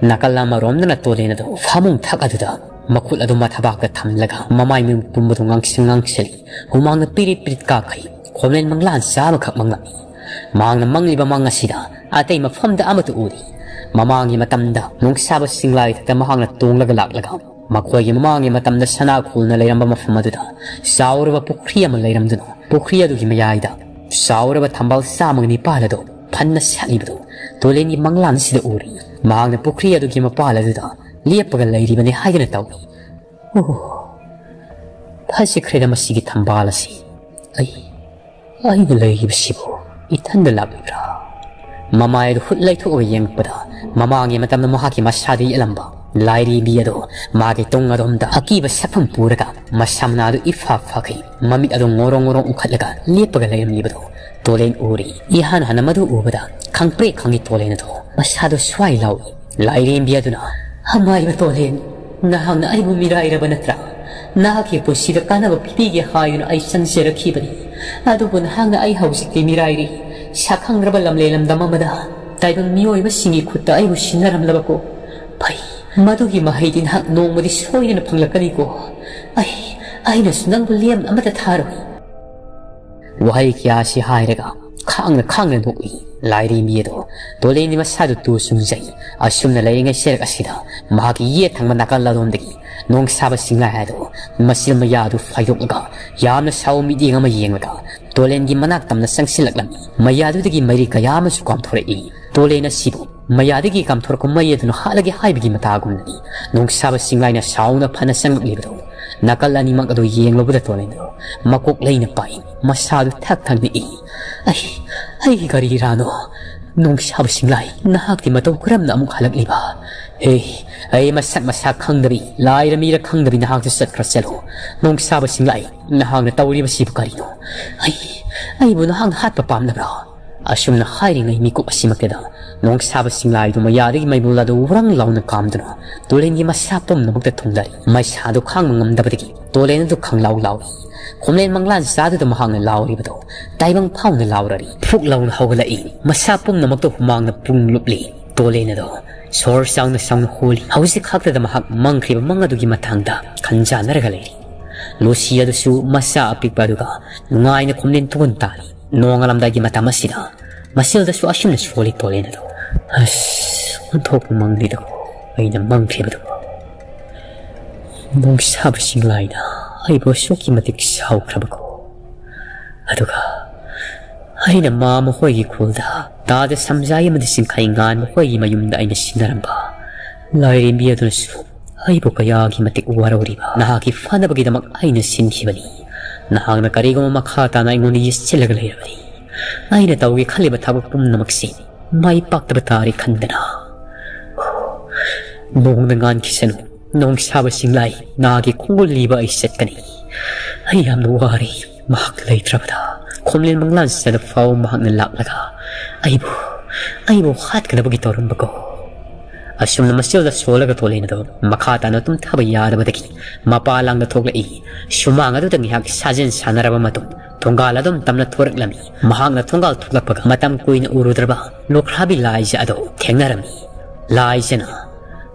ꯅꯥꯀꯜ ꯑꯃꯔꯣꯝꯗꯅ ꯇꯣꯂꯦꯟ ꯑꯗꯨ ꯐꯃꯨꯡ ꯊꯛ ꯑꯗꯨꯗ ꯃꯈꯨꯠ ꯑꯗꯨ ꯃꯊꯕꯥꯛꯇ ꯊꯝꯂꯒ ꯃꯃꯥꯏ ꯃꯃꯤꯠ ꯄꯨꯝꯕꯗꯨ ꯉꯥꯡꯁꯪ ꯉꯥꯡꯁꯤꯜꯂꯤ꯫ ꯍꯨꯃꯥꯡꯅ ꯄꯤꯔꯤꯠ ꯄꯤꯔꯤꯠ ꯀꯥꯈ꯭ꯔꯤ꯫ ꯈꯣꯝꯂꯦꯟ ꯃꯪꯂꯥꯟ ꯆꯥꯕꯈꯛ ꯃꯪꯂꯝꯃꯤ꯫ ꯃꯍꯥꯛꯅ ꯃꯪꯂꯤꯕ ꯃꯪ ꯑꯁꯤꯗ ꯑꯇꯩ ꯃꯐꯝꯗ ꯑꯃꯠꯇ ꯎꯗꯦ꯫ ꯃꯃꯥꯡꯒꯤ ꯃꯇꯝꯗ ꯅꯣꯡꯁꯥꯕ ꯁꯤꯡꯂꯥꯏ ꯊꯛꯇ ꯃꯍꯥꯛꯅ ꯇꯣꯡꯂꯒ ꯂꯥꯛꯂꯒ ꯃꯈꯣꯏꯒꯤ ꯃꯃꯥꯡꯒꯤ ꯃꯇꯝꯗ ꯁꯅꯥ ꯈꯨꯜꯅ ꯂꯩꯔꯝꯕ ꯃꯐꯝ ꯑꯗꯨꯗ ꯆꯥꯎꯔꯕ ꯄꯨꯈ꯭ꯔꯤ ꯑꯃ ꯂꯩꯔꯝꯗꯨꯅ ꯄꯨꯈ꯭ꯔꯤ ꯑꯗꯨꯒꯤ ꯃꯌꯥꯏꯗ ꯆꯥꯎꯔꯕ ꯊꯝꯕꯥꯜ ꯆꯥꯝꯃꯒ ꯅꯤꯄꯥꯜ ꯑꯗꯨ ꯐꯟꯅ ꯁꯥꯠꯂꯤꯕꯗꯨ ꯇꯣꯂꯦꯟꯒꯤ ꯃꯪꯂꯥꯟ ꯑꯁꯤꯗ ꯎꯔꯤ꯫ ꯃꯍꯥꯛꯅ ꯄꯨꯈ꯭ꯔꯤ ꯑꯗꯨꯒꯤ ꯃꯄꯥꯜ ꯑꯗꯨꯗ ꯂꯦꯞꯄꯒ ꯂꯩꯔꯤꯕꯅꯤ ꯍꯥꯏꯗꯨꯅ ꯇꯧꯏ꯫ ꯑꯣ, ꯐꯖꯈ꯭ꯔꯦꯗ ꯃꯁꯤꯒꯤ ꯊꯝꯕꯥꯜ ꯑꯁꯤ꯫ ꯑꯩ, ꯑꯩꯅ ꯂꯩꯔꯤꯕꯁꯤꯕꯨ ꯏꯊꯟꯗ ꯂꯥꯛꯂꯤꯕ꯭ꯔꯥ? ꯃꯃꯥꯏ ꯑꯗꯨ ꯍꯨꯠ ꯂꯩꯊꯣꯛꯑꯒ ꯌꯦꯡꯂꯛꯄꯗ ꯃꯃꯥꯡꯒꯤ ꯃꯇꯝꯗ ꯃꯍꯥꯛꯀꯤ ꯃꯁꯥꯗ ꯌꯦꯛꯂꯝꯕ ꯂꯥꯏꯔꯦꯝꯕꯤ ꯑꯗꯨ ꯃꯥꯒꯤ ꯇꯨꯡ ꯑꯗꯣꯝꯗ ꯑꯀꯤꯕ ꯁꯛꯐꯝ ꯄꯨꯔꯒ ꯃꯁꯝꯅꯥ ꯑꯗꯨ ꯏꯐꯥ ꯐꯥꯈꯩ ꯃꯃꯤꯠ ꯑꯗꯨ ꯉꯣꯔꯣꯡ ꯉꯣꯔꯣꯡ ꯎꯈꯠꯂꯒ ꯂꯦꯞꯄꯒ ꯂꯩꯔꯝꯂꯤꯕꯗꯨ ꯇꯣꯂꯦꯟ ꯎꯔꯤ꯫ ꯏꯍꯥꯟ ꯍꯥꯟꯅ ꯃꯗꯨ ꯎꯕꯗ ꯈꯪꯄ꯭ꯔꯦꯛ ꯈꯪꯉꯤ ꯇꯣꯂꯦꯟ ꯑꯗꯨ꯫ ꯃꯁꯥꯗꯨ ꯁ꯭ꯋꯥꯏ ꯂꯥꯎꯏ꯫ ꯂꯥꯏꯔꯦꯝꯕꯤ ꯑꯗꯨꯅ, "ꯑꯃꯥꯏꯕ ꯇꯣꯂꯦꯟ, ꯅꯍꯥꯛꯅ ꯑꯩꯕꯨ ꯃꯤꯔꯥꯏꯔꯕ ꯅꯠꯇ꯭ꯔꯥ? ꯅꯍꯥꯛꯀꯤ ꯄꯨꯟꯁꯤꯗ ꯀꯥꯟꯅꯕ ꯄꯤꯕꯤꯒꯦ ꯍꯥꯏꯗꯨꯅ ꯑꯩ ꯆꯪꯖꯔꯛꯈꯤꯕꯅꯤ꯫ ꯑꯗꯨꯕꯨ ꯅꯍꯥꯛꯅ ꯑꯩ ꯍꯧꯖꯤꯛꯇꯤ ꯃꯤꯔꯥꯏꯔꯤ꯫ ꯁꯛꯈꯪꯗ꯭ꯔꯕ ꯂꯝꯂꯦꯟ ꯂꯝꯗꯝ ꯑꯃꯗ ꯇꯥꯏꯕꯪ ꯃꯤꯑꯣꯏꯕꯁꯤꯡꯒꯤ ꯈꯨꯠꯇ ꯑꯩꯕꯨ ꯁꯤꯟꯅꯔꯝꯂꯕꯀꯣ? ꯐꯩ, ꯃꯗꯨꯒꯤ ꯃꯍꯩꯗꯤ ꯅꯍꯥꯛ ꯅꯣꯡꯃꯗꯤ ꯁꯣꯏꯗꯅ ꯐꯪꯂꯛꯀꯅꯤꯀꯣ꯫ ꯑꯩ, ꯑꯩꯅꯁꯨ ꯅꯪꯕꯨ ꯂꯦꯝꯅ ꯑꯃꯠꯇ ꯊꯥꯔꯣꯏ"꯫ ꯋꯥꯍꯩ ꯀꯌꯥ ꯑꯁꯤ ꯍꯥꯏꯔꯒ ꯈꯥꯡꯅ ꯈꯥꯡꯅ ꯅꯣꯛꯏ꯫ ꯂꯥꯏꯔꯦꯝꯕꯤ ꯑꯗꯣ ꯇꯣꯂꯦꯟꯒꯤ ꯃꯁꯥꯗꯨ ꯇꯨ ꯆꯨꯡꯖꯩ꯫ ꯑꯁꯨꯝꯅ ꯂꯩꯔꯤꯉꯩ ꯆꯦꯔꯛ ꯑꯁꯤꯗ ꯃꯍꯥꯛꯀꯤ ꯌꯦꯠ ꯊꯪꯕ ꯅꯥꯀꯜ ꯑꯗꯣꯝꯗꯒꯤ ꯅꯣꯡꯁꯥꯕ ꯁꯤꯡꯂꯥꯏ ꯑꯗꯨ ꯃꯆꯤꯜ ꯃꯌꯥꯗꯨ ꯐꯥꯏꯗꯣꯛꯂꯒ ꯌꯥꯝꯅ ꯁꯥꯎꯕ ꯃꯤꯠꯌꯦꯡ ꯑꯃ ꯌꯦꯡꯂꯒ ꯇꯣꯂꯦꯟꯒꯤ ꯃꯅꯥꯛ ꯇꯝꯅ ꯆꯪꯁꯤꯜꯂꯛꯂꯝꯃꯤ꯫ ꯃꯌꯥꯗꯨꯗꯒꯤ ꯃꯩꯔꯤ ꯀꯌꯥ ꯑꯃꯁꯨ ꯀꯥꯝꯊꯣꯔꯛꯏ꯫ ꯇꯣꯂꯦꯟ ꯑꯁꯤꯕꯨ ꯃꯌꯥꯗꯒꯤ ꯀꯥꯝꯊꯣꯔꯛꯄ ꯃꯩ ꯑꯗꯨꯅ ꯍꯥꯠꯂꯒꯦ ꯍꯥꯏꯕꯒꯤ ꯃꯇꯥꯒꯨꯝꯅꯤ꯫ ꯅꯣꯡꯁꯥꯕ ꯁꯤꯡꯂꯥꯏꯅ ꯁꯥꯎꯅ ꯐꯅ ꯆꯪꯂꯛꯂꯤꯕꯗꯨ ꯅꯥꯀꯜ ꯑꯅꯤꯃꯛ ꯑꯗꯨ ꯌꯦꯡꯂꯨꯕꯗ ꯇꯣꯂꯦꯟꯗꯨ ꯃꯀꯣꯛ ꯂꯩꯅ ꯄꯥꯏ꯫ ꯃꯁꯥꯗꯨ ꯊꯛ ꯊꯛ ꯅꯤꯛꯏ꯫ "ꯑꯩ, ꯑꯩ ꯀꯔꯤꯔꯥꯅꯣ? ꯅꯣꯡꯁꯥꯕ ꯁꯤꯡꯂꯥꯏ, ꯅꯍꯥꯛꯇꯤ ꯃꯇꯧ ꯀꯔꯝꯅ ꯑꯃꯨꯛ ꯍꯜꯂꯛꯂꯤꯕ? ꯍꯦ, ꯑꯩ ꯃꯁꯛ ꯃꯁꯥ ꯈꯪꯗꯕꯤ, ꯂꯥꯏꯔ ꯃꯤꯔ ꯈꯪꯗꯕꯤ ꯅꯍꯥꯛꯇꯨ ꯆꯠꯈ꯭ꯔ ꯆꯠꯂꯣ꯫ ꯅꯣꯡꯁꯥꯕ ꯁꯤꯡꯂꯥꯏ, ꯅꯍꯥꯛꯅ ꯇꯧꯔꯤꯕꯁꯤꯕꯨ ꯀꯔꯤꯅꯣ? ꯑꯩ, ꯑꯩꯕꯨ ꯅꯍꯥꯛꯅ ꯍꯥꯠꯄ ꯄꯥꯝꯂꯕ꯭ꯔꯥ?" ꯑꯁꯨꯝꯅ ꯍꯥꯏꯔꯤꯉꯩ ꯃꯤꯀꯨꯞ ꯑꯁꯤꯃꯛꯇꯗ ꯅꯣꯡꯁꯥꯕ ꯁꯤꯡꯂꯥꯏꯗꯨ ꯃꯌꯥꯗꯒꯤ ꯃꯩꯕꯨꯜ ꯑꯗꯨ ꯎꯔꯪ ꯂꯥꯎꯅ ꯀꯥꯝꯗꯨꯅ ꯇꯣꯂꯦꯟꯒꯤ ꯃꯁꯥ ꯄꯨꯝꯅꯃꯛꯇ ꯊꯨꯡꯂꯔꯤ꯫ ꯃꯩꯁꯥꯗꯨ ꯈꯥꯡꯕ ꯉꯝꯗꯕꯗꯒꯤ ꯇꯣꯂꯦꯟ ꯑꯗꯨ ꯈꯪꯂꯥꯎ ꯂꯥꯎꯏ꯫ ꯈꯣꯝꯂꯦꯟ ꯃꯪꯂꯥꯟ ꯆꯥꯗꯨꯗ ꯃꯍꯥꯛꯅ ꯂꯥꯎꯔꯤꯕꯗꯨ ꯇꯥꯏꯕꯪ ꯐꯥꯎꯅ ꯂꯥꯎꯔꯔꯤ꯫ ꯐꯨꯛ ꯂꯥꯎꯅ ꯍꯧꯒꯠꯂꯛꯏ꯫ ꯃꯁꯥ ꯄꯨꯝꯅꯃꯛꯇ ꯍꯨꯃꯥꯡꯅ ꯄꯨꯡ ꯂꯨꯞꯂꯤ꯫ ꯇꯣꯂꯦꯟ ꯑꯗꯣ ꯁꯣꯔ ꯆꯥꯎꯅ ꯆꯥꯎꯅ ꯍꯣꯜꯂꯤ꯫ ꯍꯧꯖꯤꯛ ꯈꯛꯇꯗ ꯃꯍꯥꯛ ꯃꯪꯈ꯭ꯔꯤꯕ ꯃꯪ ꯑꯗꯨꯒꯤ ꯃꯇꯥꯡꯗ ꯈꯟꯖꯥꯟꯅꯔꯒ ꯂꯩꯔꯤ꯫ ꯂꯨꯁꯤ ꯑꯗꯨꯁꯨ ꯃꯆꯥ ꯑꯄꯤꯛꯄ ꯑꯗꯨꯒ ꯅꯨꯡꯉꯥꯏꯅ ꯈꯣꯝꯂꯦꯟ ꯇꯨꯒꯟ ꯇꯥꯔꯤ꯫ ꯅꯣꯡꯉꯥꯜꯂꯝꯗꯥꯏꯒꯤ ꯃꯇꯝ ꯑꯁꯤꯗ ꯃꯁꯤꯜꯗꯁꯨ ꯑꯁꯨꯝꯅ ꯁꯣꯜꯂꯤ ꯇꯣꯂꯦꯟ ꯑꯗꯣ꯫ ꯑꯁ, ꯑꯣꯟꯊꯣꯛꯄ ꯃꯪꯂꯤꯗꯀꯣ ꯑꯩꯅ ꯃꯪꯈꯤꯕꯗꯨ꯫ ꯅꯣꯡꯁꯥꯕ ꯁꯤꯡꯂꯥꯏꯅ ꯑꯩꯕꯨ ꯑꯁꯨꯛꯀꯤ ꯃꯇꯤꯛ ꯁꯥꯎꯈ꯭ꯔꯕꯀꯣ꯫ ꯑꯗꯨꯒ ꯑꯩꯅ ꯃꯥ ꯃꯈꯣꯏꯒꯤ ꯈꯨꯜꯗ ꯇꯥꯗ ꯁꯝꯖꯥꯏ ꯑꯃꯗꯤ ꯁꯤꯡꯈꯩ ꯉꯥꯟ ꯃꯈꯣꯏꯒꯤ ꯃꯌꯨꯝꯗ ꯑꯩꯅ ꯁꯤꯟꯅꯔꯝꯕ ꯂꯥꯏꯔꯦꯝꯕꯤ ꯑꯗꯨꯅꯁꯨ ꯑꯩꯕꯨ ꯀꯌꯥꯒꯤ ꯃꯇꯤꯛ ꯋꯥꯔꯧꯔꯤꯕ ꯅꯍꯥꯛꯀꯤ ꯐꯅꯕꯒꯤꯗꯃꯛ ꯑꯩꯅ ꯁꯤꯟꯈꯤꯕꯅꯤ꯫ ꯅꯍꯥꯛꯅ ꯀꯔꯤꯒꯨꯝꯕ ꯃꯈꯥ ꯇꯥꯅ ꯑꯩꯉꯣꯟꯗ ꯌꯦꯠꯁꯤꯜꯂꯒ ꯂꯩꯔꯕꯗꯤ ꯑꯩꯅ ꯇꯧꯒꯦ ꯈꯜꯂꯤꯕ ꯊꯕꯛ ꯄꯨꯝꯅꯃꯛꯁꯤ ꯃꯥꯏ ꯄꯥꯛꯇꯕ ꯇꯥꯔꯦ ꯈꯟꯗꯅ꯫ ꯅꯣꯡꯗ ꯉꯥꯟꯈꯤꯁꯅꯨ, ꯅꯣꯡ ꯁꯥꯕ ꯁꯤꯡꯂꯥꯏ, ꯅꯍꯥꯛꯀꯤ ꯈꯣꯡꯒꯨꯜ ꯂꯤꯕ ꯑꯩ ꯆꯠꯀꯅꯤ꯫ ꯑꯩ ꯌꯥꯝꯅ ꯋꯥꯔꯦ꯫ ꯃꯍꯥꯛ ꯂꯩꯇ꯭ꯔꯕꯗ ꯈꯣꯝꯂꯦꯟ ꯃꯪꯂꯥꯟꯁꯤꯗ ꯐꯥꯎ ꯃꯍꯥꯛꯅ ꯂꯥꯛꯂꯒ ꯑꯩꯕꯨ, ꯑꯩꯕꯨ ꯍꯥꯠꯀꯗꯕꯒꯤ ꯇꯧꯔꯝꯕꯀꯣ꯫ ꯑꯁꯨꯝꯅ ꯃꯁꯤꯜꯗ ꯁꯣꯜꯂꯒ ꯇꯣꯂꯦꯟ ꯑꯗꯨ ꯃꯈꯥ ꯇꯥꯅ ꯇꯨꯝꯊꯕ ꯌꯥꯗꯕꯗꯒꯤ ꯃꯄꯥ ꯂꯥꯡꯗ ꯊꯣꯛꯂꯛꯏ꯫ ꯁꯨꯃꯥꯡ ꯑꯗꯨꯗ ꯉꯥꯏꯍꯥꯛ ꯁꯥꯖꯦꯟ ꯁꯥꯟꯅꯔꯕ ꯃꯇꯨꯡ ꯊꯣꯡꯒꯥꯜ ꯑꯗꯨꯝ ꯇꯝꯅ ꯊꯣꯔꯛꯂꯝꯃꯤ꯫ ꯃꯍꯥꯛꯅ ꯊꯣꯡꯒꯥꯜ ꯊꯣꯛꯂꯛꯄꯒ ꯃꯇꯝ ꯀꯨꯏꯅ ꯎꯔꯨꯗ꯭ꯔꯕ ꯂꯣꯈ꯭ꯔꯥꯕꯤ ꯂꯥꯏꯖ ꯑꯗꯨ ꯊꯦꯡꯅꯔꯝꯃꯤ꯫ ꯂꯥꯏꯖꯅ,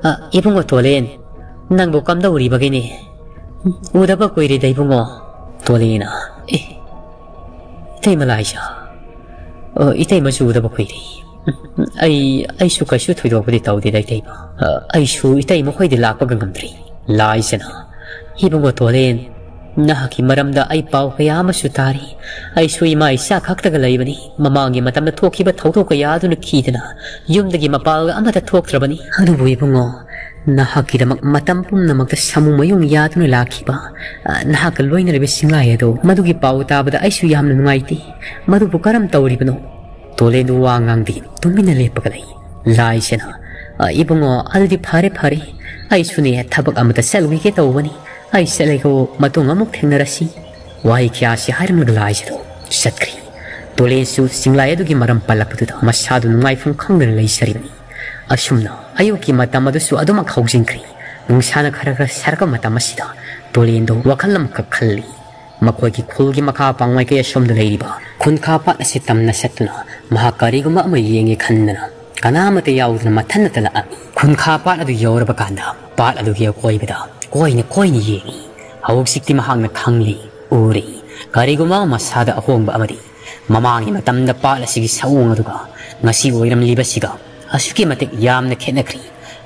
"ꯑ, ꯏꯕꯨꯡꯉꯣ ꯇꯣꯂꯦꯟ, ꯅꯪꯕꯨ ꯀꯝꯗꯧꯔꯤꯕꯒꯤꯅꯦ? ꯎꯗꯕ ꯀꯨꯏꯔꯦꯗ ꯏꯕꯨꯡꯉꯣ꯫" ꯇꯣꯂꯦꯟꯅ, "ꯑꯦ, ꯏꯇꯩꯃ ꯂꯥꯏꯖ, ꯑ, ꯏꯇꯩꯃꯁꯨ ꯎꯗꯕ ꯀꯨꯏꯔꯦ꯫ ꯑꯩ, ꯑꯩꯁꯨ ꯀꯩꯁꯨ ꯊꯣꯏꯗꯣꯛꯄꯗꯤ ꯇꯧꯗꯦꯗ ꯏꯇꯩꯃ꯫ ꯑ, ꯑꯩꯁꯨ ꯏꯇꯩꯃ ꯈꯣꯏꯗꯤ ꯂꯥꯛꯄꯒ ꯉꯝꯗ꯭ꯔꯤ꯫" ꯂꯥꯏꯖꯅ, "ꯏꯕꯨꯡꯉꯣ ꯇꯣꯂꯦꯟ, ꯅꯍꯥꯛꯀꯤ ꯃꯔꯝꯗ ꯑꯩ ꯄꯥꯎ ꯀꯌꯥ ꯑꯃꯁꯨ ꯇꯥꯔꯤ꯫ ꯑꯩꯁꯨ ꯏꯃꯥ ꯏꯆꯥ ꯈꯛꯇꯒ ꯂꯩꯕꯅꯤ꯫ ꯃꯃꯥꯡꯒꯤ ꯃꯇꯝꯗ ꯊꯣꯛꯈꯤꯕ ꯊꯧꯗꯣꯛ ꯀꯌꯥ ꯑꯗꯨꯅ ꯀꯤꯗꯅ ꯌꯨꯝꯗꯒꯤ ꯃꯄꯥꯜꯒ ꯑꯃꯠꯇ ꯊꯣꯛꯇ꯭ꯔꯕꯅꯤ꯫ ꯑꯗꯨꯕꯨ ꯏꯕꯨꯡꯉꯣ, ꯅꯍꯥꯛꯀꯤꯗꯃꯛ ꯃꯇꯝ ꯄꯨꯝꯅꯃꯛꯇ ꯁꯥꯃꯨ ꯃꯌꯨꯡ ꯌꯥꯗꯨꯅ ꯂꯥꯛꯈꯤꯕ, ꯑ, ꯅꯍꯥꯛꯀ ꯂꯣꯏꯅꯔꯤꯕ ꯁꯤꯡꯂꯥꯏ ꯑꯗꯣ, ꯃꯗꯨꯒꯤ ꯄꯥꯎ ꯇꯥꯕꯗ ꯑꯩꯁꯨ ꯌꯥꯝꯅ ꯅꯨꯡꯉꯥꯏꯇꯦ꯫ ꯃꯗꯨꯕꯨ ꯀꯔꯝ ꯇꯧꯔꯤꯕꯅꯣ?" ꯇꯣꯂꯦꯟꯗꯨ ꯋꯥ ꯉꯥꯡꯗꯦ, ꯇꯨꯃꯤꯟꯅ ꯂꯦꯞꯄꯒ ꯂꯩ꯫ ꯂꯥꯏꯁꯦꯅ, "ꯑ, ꯏꯕꯨꯡꯉꯣ, ꯑꯗꯨꯗꯤ ꯐꯔꯦ, ꯐꯔꯦ꯫ ꯑꯩꯁꯨꯅꯦ ꯊꯕꯛ ꯑꯃꯇ ꯆꯠꯂꯨꯈꯤꯒꯦ ꯇꯧꯕꯅꯤ꯫ ꯑꯩ ꯆꯠꯂꯦꯀꯣ, ꯃꯇꯨꯡ ꯑꯃꯨꯛ ꯊꯦꯡꯅꯔꯁꯤ꯫" ꯋꯥꯍꯩ ꯀꯌꯥꯁꯤ ꯍꯥꯏꯔꯝꯂꯒ ꯂꯥꯏꯁꯤꯗꯣ ꯆꯠꯈ꯭ꯔꯤ꯫ ꯇꯣꯂꯦꯟꯁꯨ ꯆꯤꯡꯂꯥꯏ ꯑꯗꯨꯒꯤ ꯃꯔꯝ ꯄꯜꯂꯛꯄꯗꯨꯗ ꯃꯁꯥꯗꯨ ꯅꯨꯡꯉꯥꯏꯐꯝ ꯈꯪꯗꯅ ꯂꯩꯖꯔꯤꯕꯅꯤ꯫ ꯑꯁꯨꯝꯅ ꯑꯌꯨꯛꯀꯤ ꯃꯇꯝ ꯑꯗꯨꯁꯨ ꯑꯗꯨꯃꯛ ꯍꯧꯖꯤꯟꯈ꯭ꯔꯦ꯫ ꯅꯨꯡꯁꯥꯅ ꯈꯔ ꯈꯔ ꯁꯥꯔꯛꯄ ꯃꯇꯝ ꯑꯁꯤꯗ ꯇꯣꯂꯦꯟꯗꯨ ꯋꯥꯈꯜ ꯑꯃꯈꯛ ꯈꯜꯂꯤ꯫ ꯃꯈꯣꯏꯒꯤ ꯈꯨꯜꯒꯤ ꯃꯈꯥ ꯄꯥꯡ ꯃꯥꯏꯀꯩ ꯑꯁꯣꯝꯗ ꯂꯩꯔꯤꯕ ꯈꯨꯟꯈꯥ ꯄꯥꯠ ꯑꯁꯤ ꯇꯝꯅ ꯆꯠꯇꯨꯅ ꯃꯍꯥꯛ ꯀꯔꯤꯒꯨꯝꯕ ꯑꯃ ꯌꯦꯡꯒꯦ ꯈꯟꯗꯅ ꯀꯅꯥꯃꯠꯇ ꯌꯥꯎꯗꯅ ꯃꯊꯟꯅꯇ ꯂꯥꯛꯑꯝꯃꯤ꯫ ꯈꯨꯟꯈꯥ ꯄꯥꯠ ꯑꯗꯨ ꯌꯧꯔꯕ ꯀꯥꯟꯗ ꯄꯥꯠ ꯑꯗꯨꯒꯤ ꯑꯀꯣꯏꯕꯗ ꯀꯣꯏꯅ ꯀꯣꯏꯅ ꯌꯦꯡꯉꯤ꯫ ꯍꯧꯖꯤꯛꯇꯤ ꯃꯍꯥꯛꯅ ꯈꯪꯂꯤ, ꯎꯔꯤ, ꯀꯔꯤꯒꯨꯝꯕ ꯑꯃ ꯃꯁꯥꯗ ꯑꯍꯣꯡꯕ ꯑꯃꯗꯤ ꯃꯃꯥꯡꯒꯤ ꯃꯇꯝꯗ ꯄꯥꯠ ꯑꯁꯤꯒꯤ ꯁꯑꯣꯡ ꯑꯗꯨꯒ ꯉꯁꯤ ꯑꯣꯏꯔꯝꯂꯤꯕꯁꯤꯒ ꯑꯁꯨꯛꯀꯤ ꯃꯇꯤꯛ ꯌꯥꯝꯅ ꯈꯦꯠꯅꯈ꯭ꯔꯤ꯫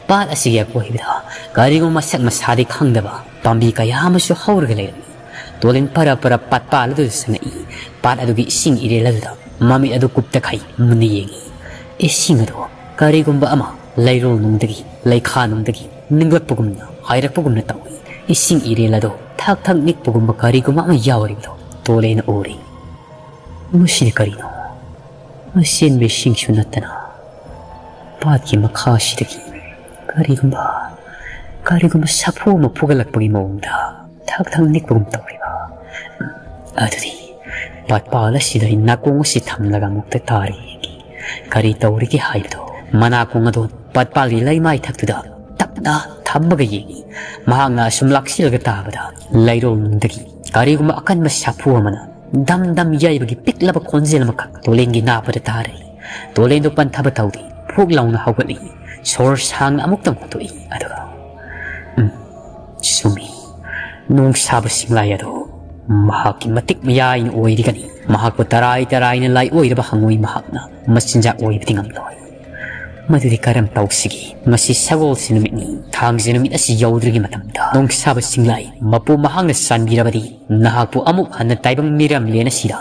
ꯄꯥꯠ ꯑꯁꯤꯒꯤ ꯑꯀꯣꯏꯕꯗ ꯀꯔꯤꯒꯨꯝꯕ ꯃꯁꯛ ꯃꯁꯥꯗꯤ ꯈꯪꯗꯕ ꯄꯥꯝꯕꯤ ꯀꯌꯥ ꯑꯃꯁꯨ ꯍꯧꯔꯒ ꯂꯩꯔꯝꯃꯤ꯫ ꯇꯣꯂꯤꯟ ꯄꯔ ꯄꯔ ꯄꯥꯠ ꯄꯥꯜ ꯑꯗꯨꯗ ꯆꯪꯉꯛꯏ꯫ ꯄꯥꯠ ꯑꯗꯨꯒꯤ ꯏꯁꯤꯡ ꯏꯔꯦꯜ ꯑꯗꯨꯗ ꯃꯃꯤꯠ ꯑꯗꯨ ꯀꯨꯞꯇꯈꯩ ꯃꯨꯟꯅ ꯌꯦꯡꯉꯤ꯫ ꯏꯁꯤꯡ ꯑꯗꯨ ꯀꯔꯤꯒꯨꯝꯕ ꯑꯃ ꯂꯩꯔꯣꯜꯅꯨꯡꯗꯒꯤ, ꯂꯩꯈꯥꯅꯨꯡꯗꯒꯤ ꯅꯤꯡꯂꯛꯄꯒꯨꯝꯅ, ꯍꯥꯏꯔꯛꯄꯒꯨꯝꯅ ꯇꯧꯏ꯫ ꯏꯁꯤꯡ ꯏꯔꯦꯜ ꯑꯗꯨ ꯊꯛ ꯊꯛ ꯅꯤꯛꯄꯒꯨꯝꯕ ꯀꯔꯤꯒꯨꯝꯕ ꯑꯃ ꯌꯥꯎꯔꯤꯕꯗꯨ ꯇꯣꯂꯦꯅ ꯎꯔꯤ꯫ ꯃꯁꯤꯅ ꯀꯔꯤꯅꯣ? ꯑꯆꯦꯟꯕ ꯏꯁꯤꯡꯁꯨ ꯅꯠꯇꯅ ꯄꯥꯠꯀꯤ ꯃꯈꯥꯁꯤꯗꯒꯤ ꯀꯔꯤꯒꯨꯝꯕ, ꯀꯔꯤꯒꯨꯝꯕ ꯁꯥꯐꯨ ꯑꯃ ꯐꯨꯒꯠꯂꯛꯄꯒꯤ ꯃꯑꯣꯡꯗ ꯊꯛ ꯊꯛ ꯅꯤꯛꯄꯒꯨꯝ ꯇꯧꯔꯤꯕ꯫ ꯑꯗꯨꯗꯤ ꯄꯥꯠꯄꯥꯜ ꯑꯁꯤꯗ ꯑꯩ ꯅꯥꯀꯣꯡ ꯑꯁꯤ ꯊꯝꯂꯒ ꯑꯃꯨꯛꯇ ꯇꯥꯔꯤ ꯌꯦꯡꯒꯦ꯫ ꯀꯔꯤ ꯇꯧꯔꯤꯒꯦ ꯍꯥꯏꯕꯗꯣ꯫ ꯃꯅꯥꯀꯣꯡ ꯑꯗꯨ ꯄꯥꯠꯄꯥꯜꯒꯤ ꯂꯩꯃꯥꯏ ꯊꯛꯇꯨꯗ ꯇꯞꯅ ꯊꯝꯃꯒ ꯌꯦꯡꯉꯤ꯫ ꯃꯍꯥꯛꯅ ꯑꯁꯨꯝ ꯂꯥꯛꯁꯤꯜꯂꯒ ꯇꯥꯕꯗ ꯂꯩꯔꯣꯜꯅꯨꯡꯗꯒꯤ ꯀꯔꯤꯒꯨꯝꯕ ꯑꯀꯟꯕ ꯁꯥꯐꯨ ꯑꯃꯅ ꯗꯝ ꯗꯝ ꯌꯩꯕꯒꯤ ꯄꯤꯛꯂꯕ ꯈꯣꯟꯖꯦꯜ ꯑꯃꯈꯛ ꯇꯣꯂꯦꯟꯒꯤ ꯅꯥꯄꯗ ꯇꯥꯔꯦ꯫ ꯇꯣꯂꯦꯟꯗꯨ ꯄꯟꯊꯕ ꯇꯧꯗꯦ꯫ ꯐꯨꯛ ꯂꯥꯎꯅ ꯍꯧꯒꯠꯂꯤ꯫ ꯁꯣꯔ ꯁꯥꯡꯅ ꯑꯃꯨꯛꯇꯪ ꯍꯣꯟꯗꯣꯛꯏ꯫ ꯑꯗꯨꯒ, ꯎꯝ, ꯆꯨꯝꯃꯤ꯫ ꯅꯣꯡ ꯁꯥꯕ ꯁꯤꯡꯂꯥꯏ ꯑꯗꯨ ꯃꯍꯥꯛꯀꯤ ꯃꯇꯤꯛ ꯃꯌꯥꯏꯅ ꯑꯣꯏꯔꯤꯒꯅꯤ꯫ ꯃꯍꯥꯛꯄꯨ ꯇꯔꯥꯏ ꯇꯔꯥꯏꯅ ꯂꯥꯏ ꯑꯣꯏꯔꯕ ꯍꯪꯉꯣꯏ ꯃꯍꯥꯛꯅ ꯃꯆꯤꯟꯖꯥꯛ ꯑꯣꯏꯕꯗꯤ ꯉꯝꯂꯣꯏ꯫ ꯃꯗꯨꯗꯤ ꯀꯔꯝ ꯇꯧꯁꯤꯒꯦ? ꯉꯁꯤ ꯁꯒꯣꯜꯁꯦꯟ ꯅꯨꯃꯤꯠꯅꯤ꯫ ꯊꯥꯡꯖ ꯅꯨꯃꯤꯠ ꯑꯁꯤ ꯌꯧꯗ꯭ꯔꯤꯉꯩ ꯃꯇꯝꯗ ꯅꯣꯡꯁꯥꯕ ꯁꯤꯡꯂꯥꯏ ꯃꯄꯨ ꯃꯍꯥꯛꯅ ꯆꯥꯟꯕꯤꯔꯕꯗꯤ ꯅꯍꯥꯛꯄꯨ ꯑꯃꯨꯛ ꯍꯟꯅ ꯇꯥꯏꯕꯪ ꯃꯤꯔꯝꯂꯦꯟ ꯑꯁꯤꯗ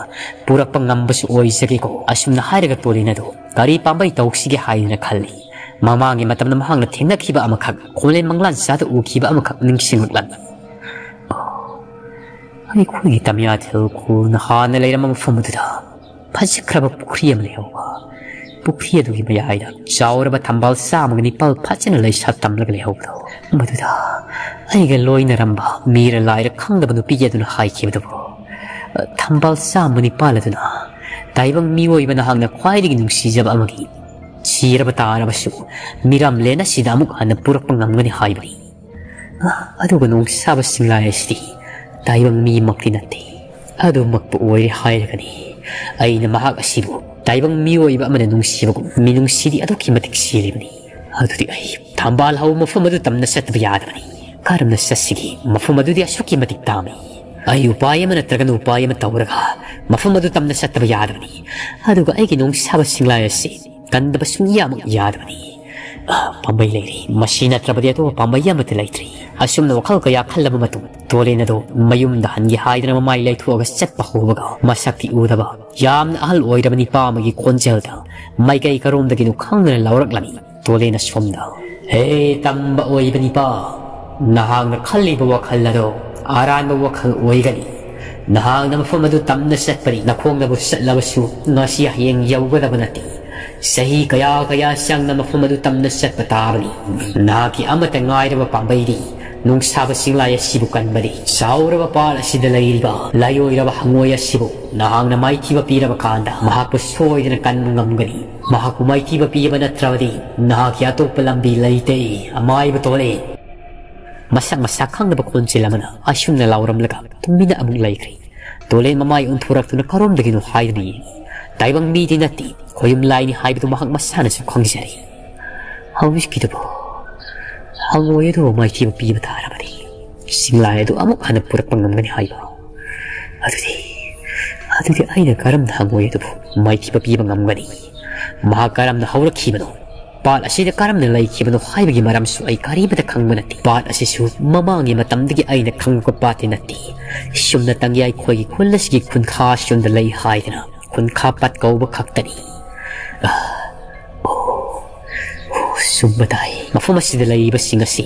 ꯄꯨꯔꯛꯄ ꯉꯝꯕꯁꯨ ꯑꯣꯏꯖꯒꯦꯀꯣ꯫ ꯑꯁꯨꯝꯅ ꯍꯥꯏꯔꯒ ꯇꯣꯂꯤꯟ ꯑꯗꯨ ꯀꯔꯤ ꯄꯥꯝꯕꯩ ꯇꯧꯁꯤꯒꯦ ꯍꯥꯏꯗꯅ ꯈꯜꯂꯤ꯫ ꯃꯃꯥꯡꯒꯤ ꯃꯇꯝꯗ ꯃꯍꯥꯛꯅ ꯊꯦꯡꯅꯈꯤꯕ ꯑꯃꯈꯛ, ꯈꯣꯂꯦꯟ ꯃꯪꯂꯥꯟ ꯆꯥꯗ ꯎꯈꯤꯕ ꯑꯃꯈꯛ ꯅꯤꯡꯁꯤꯡꯂꯛꯂꯝꯃꯤ꯫ ꯑꯣ, ꯑꯩꯈꯣꯏꯒꯤ ꯇꯃꯤꯌꯥꯊꯦꯜ ꯈꯨꯜꯅ ꯍꯥꯟꯅ ꯂꯩꯔꯝꯕ ꯃꯐꯝ ꯑꯗꯨꯗ ꯐꯖꯈ꯭ꯔꯕ ꯄꯨꯈ꯭ꯔꯤ ꯑꯃ ꯂꯩꯍꯧꯕ꯫ ꯄꯨꯈ꯭ꯔꯤ ꯑꯗꯨꯒꯤ ꯃꯌꯥꯏꯗ ꯆꯥꯎꯔꯕ ꯊꯝꯕꯥꯜ ꯆꯥꯝꯃꯒ ꯅꯤꯄꯥꯜ ꯐꯖꯅ ꯂꯩꯁꯥ ꯇꯝꯂꯒ ꯂꯩꯍꯧꯕꯗꯣ꯫ ꯃꯗꯨꯗ ꯑꯩꯒ ꯂꯣꯏꯅꯔꯝꯕ ꯃꯤꯔ ꯂꯥꯏꯔ ꯈꯪꯗꯕ ꯅꯨꯄꯤ ꯑꯗꯨꯅ ꯍꯥꯏꯈꯤꯕꯗꯨꯕꯨ, ꯊꯝꯕꯥꯜ ꯆꯥꯝꯃ ꯅꯤꯄꯥꯜ ꯑꯗꯨꯅ ꯇꯥꯏꯕꯪ ꯃꯤꯑꯣꯏꯕ ꯅꯍꯥꯛꯅ ꯈ꯭ꯋꯥꯏꯗꯒꯤ ꯅꯨꯡꯁꯤꯖꯕ ꯑꯃꯒꯤ ꯁꯤꯔꯕ ꯇꯥꯔꯕꯁꯨ ꯃꯤꯔꯝꯂꯦꯟ ꯑꯁꯤꯗ ꯑꯃꯨꯛ ꯍꯟꯅ ꯄꯨꯔꯛꯄ ꯉꯝꯒꯅꯤ ꯍꯥꯏꯕꯅꯤ꯫ ꯑꯗꯨꯒ ꯅꯣꯡꯁꯥꯕ ꯁꯤꯡꯂꯥꯏ ꯑꯁꯤꯗꯤ ꯇꯥꯏꯕꯪ ꯃꯤꯃꯛꯇꯤ ꯅꯠꯇꯦ꯫ ꯑꯗꯨꯃꯛꯄꯨ ꯑꯣꯏꯔꯦ ꯍꯥꯏꯔꯒꯅꯤ ꯑꯩꯅ ꯃꯍꯥꯛ ꯑꯁꯤꯕꯨ ꯇꯥꯏꯕꯪ ꯃꯤꯑꯣꯏꯕ ꯑꯃꯅ ꯅꯨꯡꯁꯤꯕꯒꯨꯝ ꯃꯤꯅꯨꯡꯁꯤꯗꯤ ꯑꯗꯨꯛꯀꯤ ꯃꯇꯤꯛ ꯁꯤꯔꯤꯕꯅꯤ꯫ ꯑꯗꯨꯗꯤ ꯑꯩ ꯊꯝꯕꯥꯜ ꯍꯧꯕ ꯃꯐꯝ ꯑꯗꯨ ꯇꯝꯅ ꯆꯠꯇꯕ ꯌꯥꯗꯕꯅꯤ꯫ ꯀꯔꯝꯅ ꯆꯠꯁꯤꯒꯦ? ꯃꯐꯝ ꯑꯗꯨꯗꯤ ꯑꯁꯨꯛꯀꯤ ꯃꯇꯤꯛ ꯇꯥꯝꯃꯤ꯫ ꯑꯩ ꯎꯄꯥꯏ ꯑꯃ ꯅꯠꯇ꯭ꯔꯒꯅ ꯎꯄꯥꯏ ꯑꯃ ꯇꯧꯔꯒ ꯃꯐꯝ ꯑꯗꯨ ꯇꯝꯅ ꯆꯠꯇꯕ ꯌꯥꯗꯕꯅꯤ꯫ ꯑꯗꯨꯒ ꯑꯩꯒꯤ ꯅꯣꯡꯁꯥꯕ ꯁꯤꯡꯂꯥꯏ ꯑꯁꯤ ꯀꯟꯗꯕ ꯁꯨꯡꯌꯥꯃꯛ ꯌꯥꯗꯕꯅꯤ꯫ ꯑ, ꯄꯥꯝꯕꯩ ꯂꯩꯔꯤ꯫ ꯃꯁꯤ ꯅꯠꯇ꯭ꯔꯕꯗꯤ ꯑꯇꯣꯞꯄ ꯄꯥꯝꯕꯩ ꯑꯃꯠꯇ ꯂꯩꯇ꯭ꯔꯤ꯫ ꯑꯁꯨꯝꯅ ꯋꯥꯈꯜ ꯀꯌꯥ ꯈꯜꯂꯕ ꯃꯇꯨꯡ ꯇꯣꯂꯦꯟ ꯑꯗꯨ ꯃꯌꯨꯝꯗ ꯍꯟꯒꯦ ꯍꯥꯏꯗꯅ ꯃꯃꯥꯏ ꯂꯩꯊꯣꯛꯑꯒ ꯆꯠꯄ ꯍꯧꯕꯒ ꯃꯁꯛꯇꯤ ꯎꯗꯕ ꯌꯥꯝꯅ ꯑꯍꯜ ꯑꯣꯏꯔꯕ ꯅꯤꯄꯥ ꯑꯃꯒꯤ ꯈꯣꯟꯖꯦꯜꯗ ꯃꯥꯏꯀꯩ ꯀꯔꯣꯝꯗꯒꯤꯅꯣ ꯈꯪꯗꯅ ꯂꯥꯎꯔꯛꯂꯝꯃꯤ꯫ ꯇꯣꯂꯦꯟ ꯑꯁꯣꯝꯗ, "ꯍꯦ ꯇꯝꯕ ꯑꯣꯏꯕ ꯅꯤꯄꯥ, ꯅꯍꯥꯛꯅ ꯈꯜꯂꯤꯕ ꯋꯥꯈꯜ ꯑꯗꯣ ꯑꯔꯥꯟꯕ ꯋꯥꯈꯜ ꯑꯣꯏꯒꯅꯤ꯫ ꯅꯍꯥꯛꯅ ꯃꯐꯝ ꯑꯗꯨ ꯇꯝꯅ ꯆꯠꯄꯅꯤ꯫ ꯅꯈꯣꯡꯅꯕꯨ ꯆꯠꯂꯕꯁꯨ ꯉꯁꯤ ꯍꯌꯦꯡ ꯌꯧꯒꯗꯕ ꯅꯠꯇꯦ꯫ ꯆꯍꯤ ꯀꯌꯥ ꯀꯌꯥ ꯆꯪꯅ ꯃꯐꯝ ꯑꯗꯨ ꯇꯝꯅ ꯆꯠꯄ ꯇꯥꯕꯅꯤ꯫ ꯅꯍꯥꯛꯀꯤ ꯑꯃꯠꯇ ꯉꯥꯏꯔꯕ ꯄꯥꯝꯕꯩꯗꯤ ꯅꯨꯡꯁꯥꯕ ꯁꯤꯡꯂꯥꯏ ꯑꯁꯤꯕꯨ ꯀꯟꯕꯅꯤ꯫ ꯆꯥꯎꯔꯕ ꯄꯥꯠ ꯑꯁꯤꯗ ꯂꯩꯔꯤꯕ ꯂꯥꯏꯑꯣꯏꯔꯕ ꯍꯪꯉꯣꯏ ꯑꯁꯤꯕꯨ ꯅꯍꯥꯛꯅ ꯃꯥꯏꯊꯤꯕ ꯄꯤꯔꯕ ꯀꯥꯟꯗ ꯃꯍꯥꯛꯄꯨ ꯁꯣꯏꯗꯅ ꯀꯟꯕ ꯉꯝꯒꯅꯤ꯫ ꯃꯍꯥꯛꯄꯨ ꯃꯥꯏꯊꯤꯕ ꯄꯤꯕ ꯅꯠꯇ꯭ꯔꯕꯗꯤ ꯅꯍꯥꯛꯀꯤ ꯑꯇꯣꯞꯄ ꯂꯝꯕꯤ ꯂꯩꯇꯦ, ꯑꯃꯥꯏꯕ ꯇꯣꯂꯦꯟ꯫" ꯃꯁꯛ ꯃꯁꯥ ꯈꯪꯗꯕ ꯈꯣꯟꯖꯦꯜ ꯑꯃꯅ ꯑꯁꯨꯝꯅ ꯂꯥꯎꯔꯝꯂꯒ ꯇꯨꯃꯤꯟꯅ ꯑꯃꯨꯛ ꯂꯩꯈ꯭ꯔꯦ꯫ ꯇꯣꯂꯦꯟ ꯃꯃꯥꯏ ꯑꯣꯟꯊꯣꯔꯛꯇꯨꯅ ꯀꯔꯣꯝꯗꯒꯤꯅꯣ ꯍꯥꯏꯗꯨꯅ ꯌꯦꯡꯉꯤ꯫ ꯇꯥꯏꯕꯪ ꯃꯤꯗꯤ ꯅꯠꯇꯦ, ꯈꯣꯌꯨꯝ ꯂꯥꯏꯅꯤ ꯍꯥꯏꯕꯗꯨ ꯃꯍꯥꯛ ꯃꯁꯥꯅꯁꯨ ꯈꯪꯖꯔꯤ꯫ ꯍꯧꯖꯤꯛꯀꯤꯗꯨꯕꯨ ꯍꯪꯉꯣꯏ ꯑꯗꯨ ꯃꯥꯏꯊꯤꯕ ꯄꯤꯕ ꯇꯥꯔꯕꯗꯤ ꯁꯤꯡꯂꯥꯏ ꯑꯗꯨ ꯑꯃꯨꯛ ꯍꯟꯅ ꯄꯨꯔꯛꯄ ꯉꯝꯒꯅꯤ ꯍꯥꯏꯕ꯫ ꯑꯗꯨꯗꯤ, ꯑꯗꯨꯗꯤ ꯑꯩꯅ ꯀꯔꯝꯅ ꯍꯪꯉꯣꯏ ꯑꯗꯨꯕꯨ ꯃꯥꯏꯊꯤꯕ ꯄꯤꯕ ꯉꯝꯒꯅꯤ? ꯃꯍꯥꯛ ꯀꯔꯝꯅ ꯍꯧꯔꯛꯈꯤꯕꯅꯣ? ꯄꯥꯠ ꯑꯁꯤꯗ ꯀꯔꯝꯅ ꯂꯩꯈꯤꯕꯅꯣ ꯍꯥꯏꯕꯒꯤ ꯃꯔꯝꯁꯨ ꯑꯩ ꯀꯔꯤꯃꯠꯇ ꯈꯪꯕ ꯅꯠꯇꯦ꯫ ꯄꯥꯠ ꯑꯁꯤꯁꯨ ꯃꯃꯥꯡꯒꯤ ꯃꯇꯝꯗꯒꯤ ꯑꯩꯅ ꯈꯪꯂꯛꯄ ꯄꯥꯠꯇꯤ ꯅꯠꯇꯦ꯫ ꯁꯨꯝꯅ ꯇꯪꯌꯥꯏ ꯈꯣꯏꯒꯤ ꯈꯨꯜ ꯑꯁꯤꯒꯤ ꯈꯨꯟꯈꯥ ꯑꯁꯣꯝꯗ ꯂꯩ ꯍꯥꯏꯗꯅ ꯈꯨꯟꯈꯥ ꯄꯥꯠ ꯀꯧꯕ ꯈꯛꯇꯅꯤ꯫ ꯑꯥ, ꯑꯣ, ꯑꯣ, ꯆꯨꯝꯕ ꯇꯥꯏ꯫ ꯃꯐꯝ ꯑꯁꯤꯗ ꯂꯩꯔꯤꯕꯁꯤꯡ ꯑꯁꯤ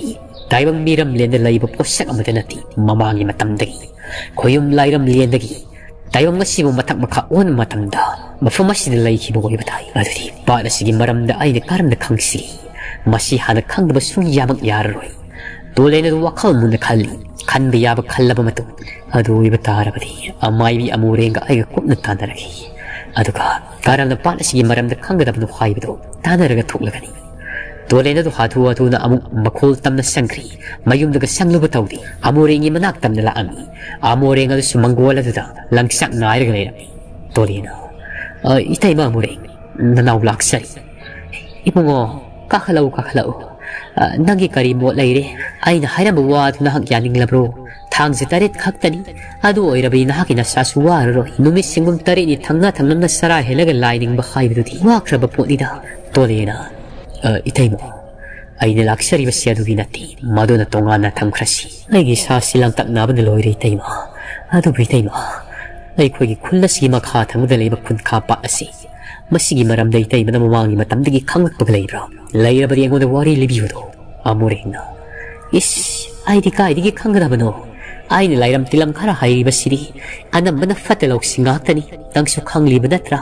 ꯇꯥꯏꯕꯪ ꯃꯤꯔꯝꯂꯦꯟꯗ ꯂꯩꯕ ꯄꯣꯠꯁꯛ ꯑꯃꯠꯇ ꯅꯠꯇꯦ꯫ ꯃꯃꯥꯡꯒꯤ ꯃꯇꯝꯗꯒꯤ ꯈꯣꯌꯨꯝ ꯂꯥꯏꯔꯝꯂꯦꯟꯗꯒꯤ ꯇꯥꯏꯕꯪ ꯑꯁꯤꯕꯨ ꯃꯊꯛ ꯃꯈꯥ ꯑꯣꯟꯕ ꯃꯇꯝꯗ ꯃꯐꯝ ꯑꯁꯤꯗ ꯂꯩꯈꯤꯕ ꯑꯣꯏꯕ ꯇꯥꯏ꯫ ꯑꯗꯨꯗꯤ ꯄꯥꯠ ꯑꯁꯤꯒꯤ ꯃꯔꯝꯗ ꯑꯩꯅ ꯀꯔꯝꯅ ꯈꯪꯁꯤꯒꯦ? ꯃꯁꯤ ꯍꯥꯟꯅ ꯈꯪꯗꯕ ꯁꯨꯡꯌꯥꯃꯛ ꯌꯥꯔꯔꯣꯏ꯫ ꯇꯣꯂꯦꯟ ꯑꯗꯨ ꯋꯥꯈꯜ ꯃꯨꯟꯅ ꯈꯜꯂꯤ꯫ ꯈꯟꯕ ꯌꯥꯕ ꯈꯜꯂꯕ ꯃꯇꯨꯡ ꯑꯗꯨ ꯑꯣꯏꯕ ꯇꯥꯔꯕꯗꯤ ꯑꯃꯥꯏꯕꯤ ꯑꯃꯨꯔꯦꯡꯒ ꯑꯩꯒ ꯀꯨꯞꯅ ꯇꯥꯟꯅꯔꯛꯈꯤ꯫ ꯑꯗꯨꯒ ꯀꯔꯝꯅ ꯄꯥꯠ ꯑꯁꯤꯒꯤ ꯃꯔꯝꯗ ꯈꯪꯒꯗꯕꯅꯣ ꯍꯥꯏꯕꯗꯨ ꯇꯥꯟꯅꯔꯒ ꯊꯣꯛꯂꯒꯅꯤ꯫ ꯇꯣꯂꯦꯟ ꯑꯗꯨ ꯍꯥꯊꯨ ꯍꯥꯊꯨꯅ ꯑꯃꯨꯛ ꯃꯈꯣꯜ ꯇꯝꯅ ꯆꯪꯈ꯭ꯔꯤ꯫ ꯃꯌꯨꯝꯗꯒ ꯆꯪꯂꯨꯕ ꯇꯧꯗꯦ꯫ ꯑꯃꯣꯔꯦꯡꯒꯤ ꯃꯅꯥꯛ ꯇꯝꯅ ꯂꯥꯛꯑꯝꯃꯤ꯫ ꯑꯃꯣꯔꯦꯡ ꯑꯗꯨꯁꯨ ꯃꯪꯒꯣꯜ ꯑꯗꯨꯗ ꯂꯪꯆꯥꯛ ꯅꯥꯏꯔꯒ ꯂꯩꯔꯝꯃꯤ꯫ ꯇꯣꯂꯦꯟꯅ, "ꯑ, ꯏꯇꯩꯃ ꯑꯃꯣꯔꯦꯡ, ꯅꯅꯥꯎ ꯂꯥꯛꯆꯔꯤ꯫ ꯏꯕꯨꯡꯉꯣ, ꯀꯥꯈꯠꯂꯛꯎ, ꯀꯥꯈꯠꯂꯛꯎ꯫ ꯑ, ꯅꯪꯒꯤ ꯀꯔꯤ ꯃꯣꯠ ꯂꯩꯔꯦ? ꯑꯩꯅ ꯍꯥꯏꯔꯝꯕ ꯋꯥꯗꯨ ꯅꯍꯥꯛ ꯌꯥꯅꯤꯡꯂꯕ꯭ꯔꯣ? ꯊꯥꯡꯁꯦ ꯇꯔꯦꯠ ꯈꯛꯇꯅꯤ꯫ ꯑꯗꯨ ꯑꯣꯏꯔꯕꯗꯤ ꯅꯍꯥꯛꯀꯤ ꯅꯁꯥꯁꯨ ꯋꯥꯔꯔꯣꯏ꯫ ꯅꯨꯃꯤꯠ ꯁꯤꯡꯒꯨꯝ ꯇꯔꯦꯠꯅꯤ ꯊꯪꯅ ꯊꯪꯅꯅ ꯆꯔꯥ ꯍꯦꯜꯂꯒ ꯂꯥꯏ ꯅꯤꯡꯕ ꯍꯥꯏꯕꯗꯨꯗꯤ ꯋꯥꯈ꯭ꯔꯕ ꯄꯣꯠꯅꯤꯗ꯫" ꯇꯣꯂꯦꯟꯅ, "ꯑ, ꯏꯇꯩꯃ, ꯑꯩꯅ ꯂꯥꯛꯆꯔꯤꯕꯁꯤ ꯑꯗꯨꯒꯤ ꯅꯠꯇꯦ꯫ ꯃꯗꯨꯅ ꯇꯣꯉꯥꯟꯅ ꯊꯝꯈ꯭ꯔꯁꯤ꯫ ꯑꯩꯒꯤ ꯏꯁꯥꯁꯤ ꯂꯥꯡꯇꯛꯅꯕꯅ ꯂꯣꯏꯔꯦ, ꯏꯇꯩꯃ꯫ ꯑꯗꯨꯕꯨ, ꯏꯇꯩꯃ, ꯑꯩꯈꯣꯏꯒꯤ ꯈꯨꯜ ꯑꯁꯤꯒꯤ ꯃꯈꯥ ꯊꯪꯕꯗ ꯂꯩꯕ ꯈꯨꯟꯈꯥ ꯄꯥꯠ ꯑꯁꯤ, ꯃꯁꯤꯒꯤ ꯃꯔꯝꯗ ꯏꯇꯩꯃꯅ ꯃꯃꯥꯡꯒꯤ ꯃꯇꯝꯗꯒꯤ ꯈꯪꯂꯛꯄꯒ ꯂꯩꯕ꯭ꯔꯥ? ꯂꯩꯔꯕꯗꯤ ꯑꯩꯉꯣꯟꯗ ꯋꯥꯔꯤ ꯂꯤꯕꯤꯌꯨꯗꯣ꯫" ꯑꯃꯣꯔꯦꯡꯅ, "ꯏꯁ, ꯑꯩꯗꯤ ꯀꯥꯏꯗꯒꯤ ꯈꯪꯒꯗꯕꯅꯣ? ꯑꯩꯅ ꯂꯥꯏꯔꯝ ꯇꯤꯂꯝ ꯈꯔ ꯍꯩꯔꯤꯕꯁꯤꯗꯤ ꯑꯅꯝꯕꯅ ꯐꯠꯇ ꯂꯧꯁꯤꯡ ꯉꯥꯛꯇꯅꯤ꯫ ꯅꯪꯁꯨ ꯈꯪꯂꯤꯕ ꯅꯠꯇ꯭ꯔꯥ?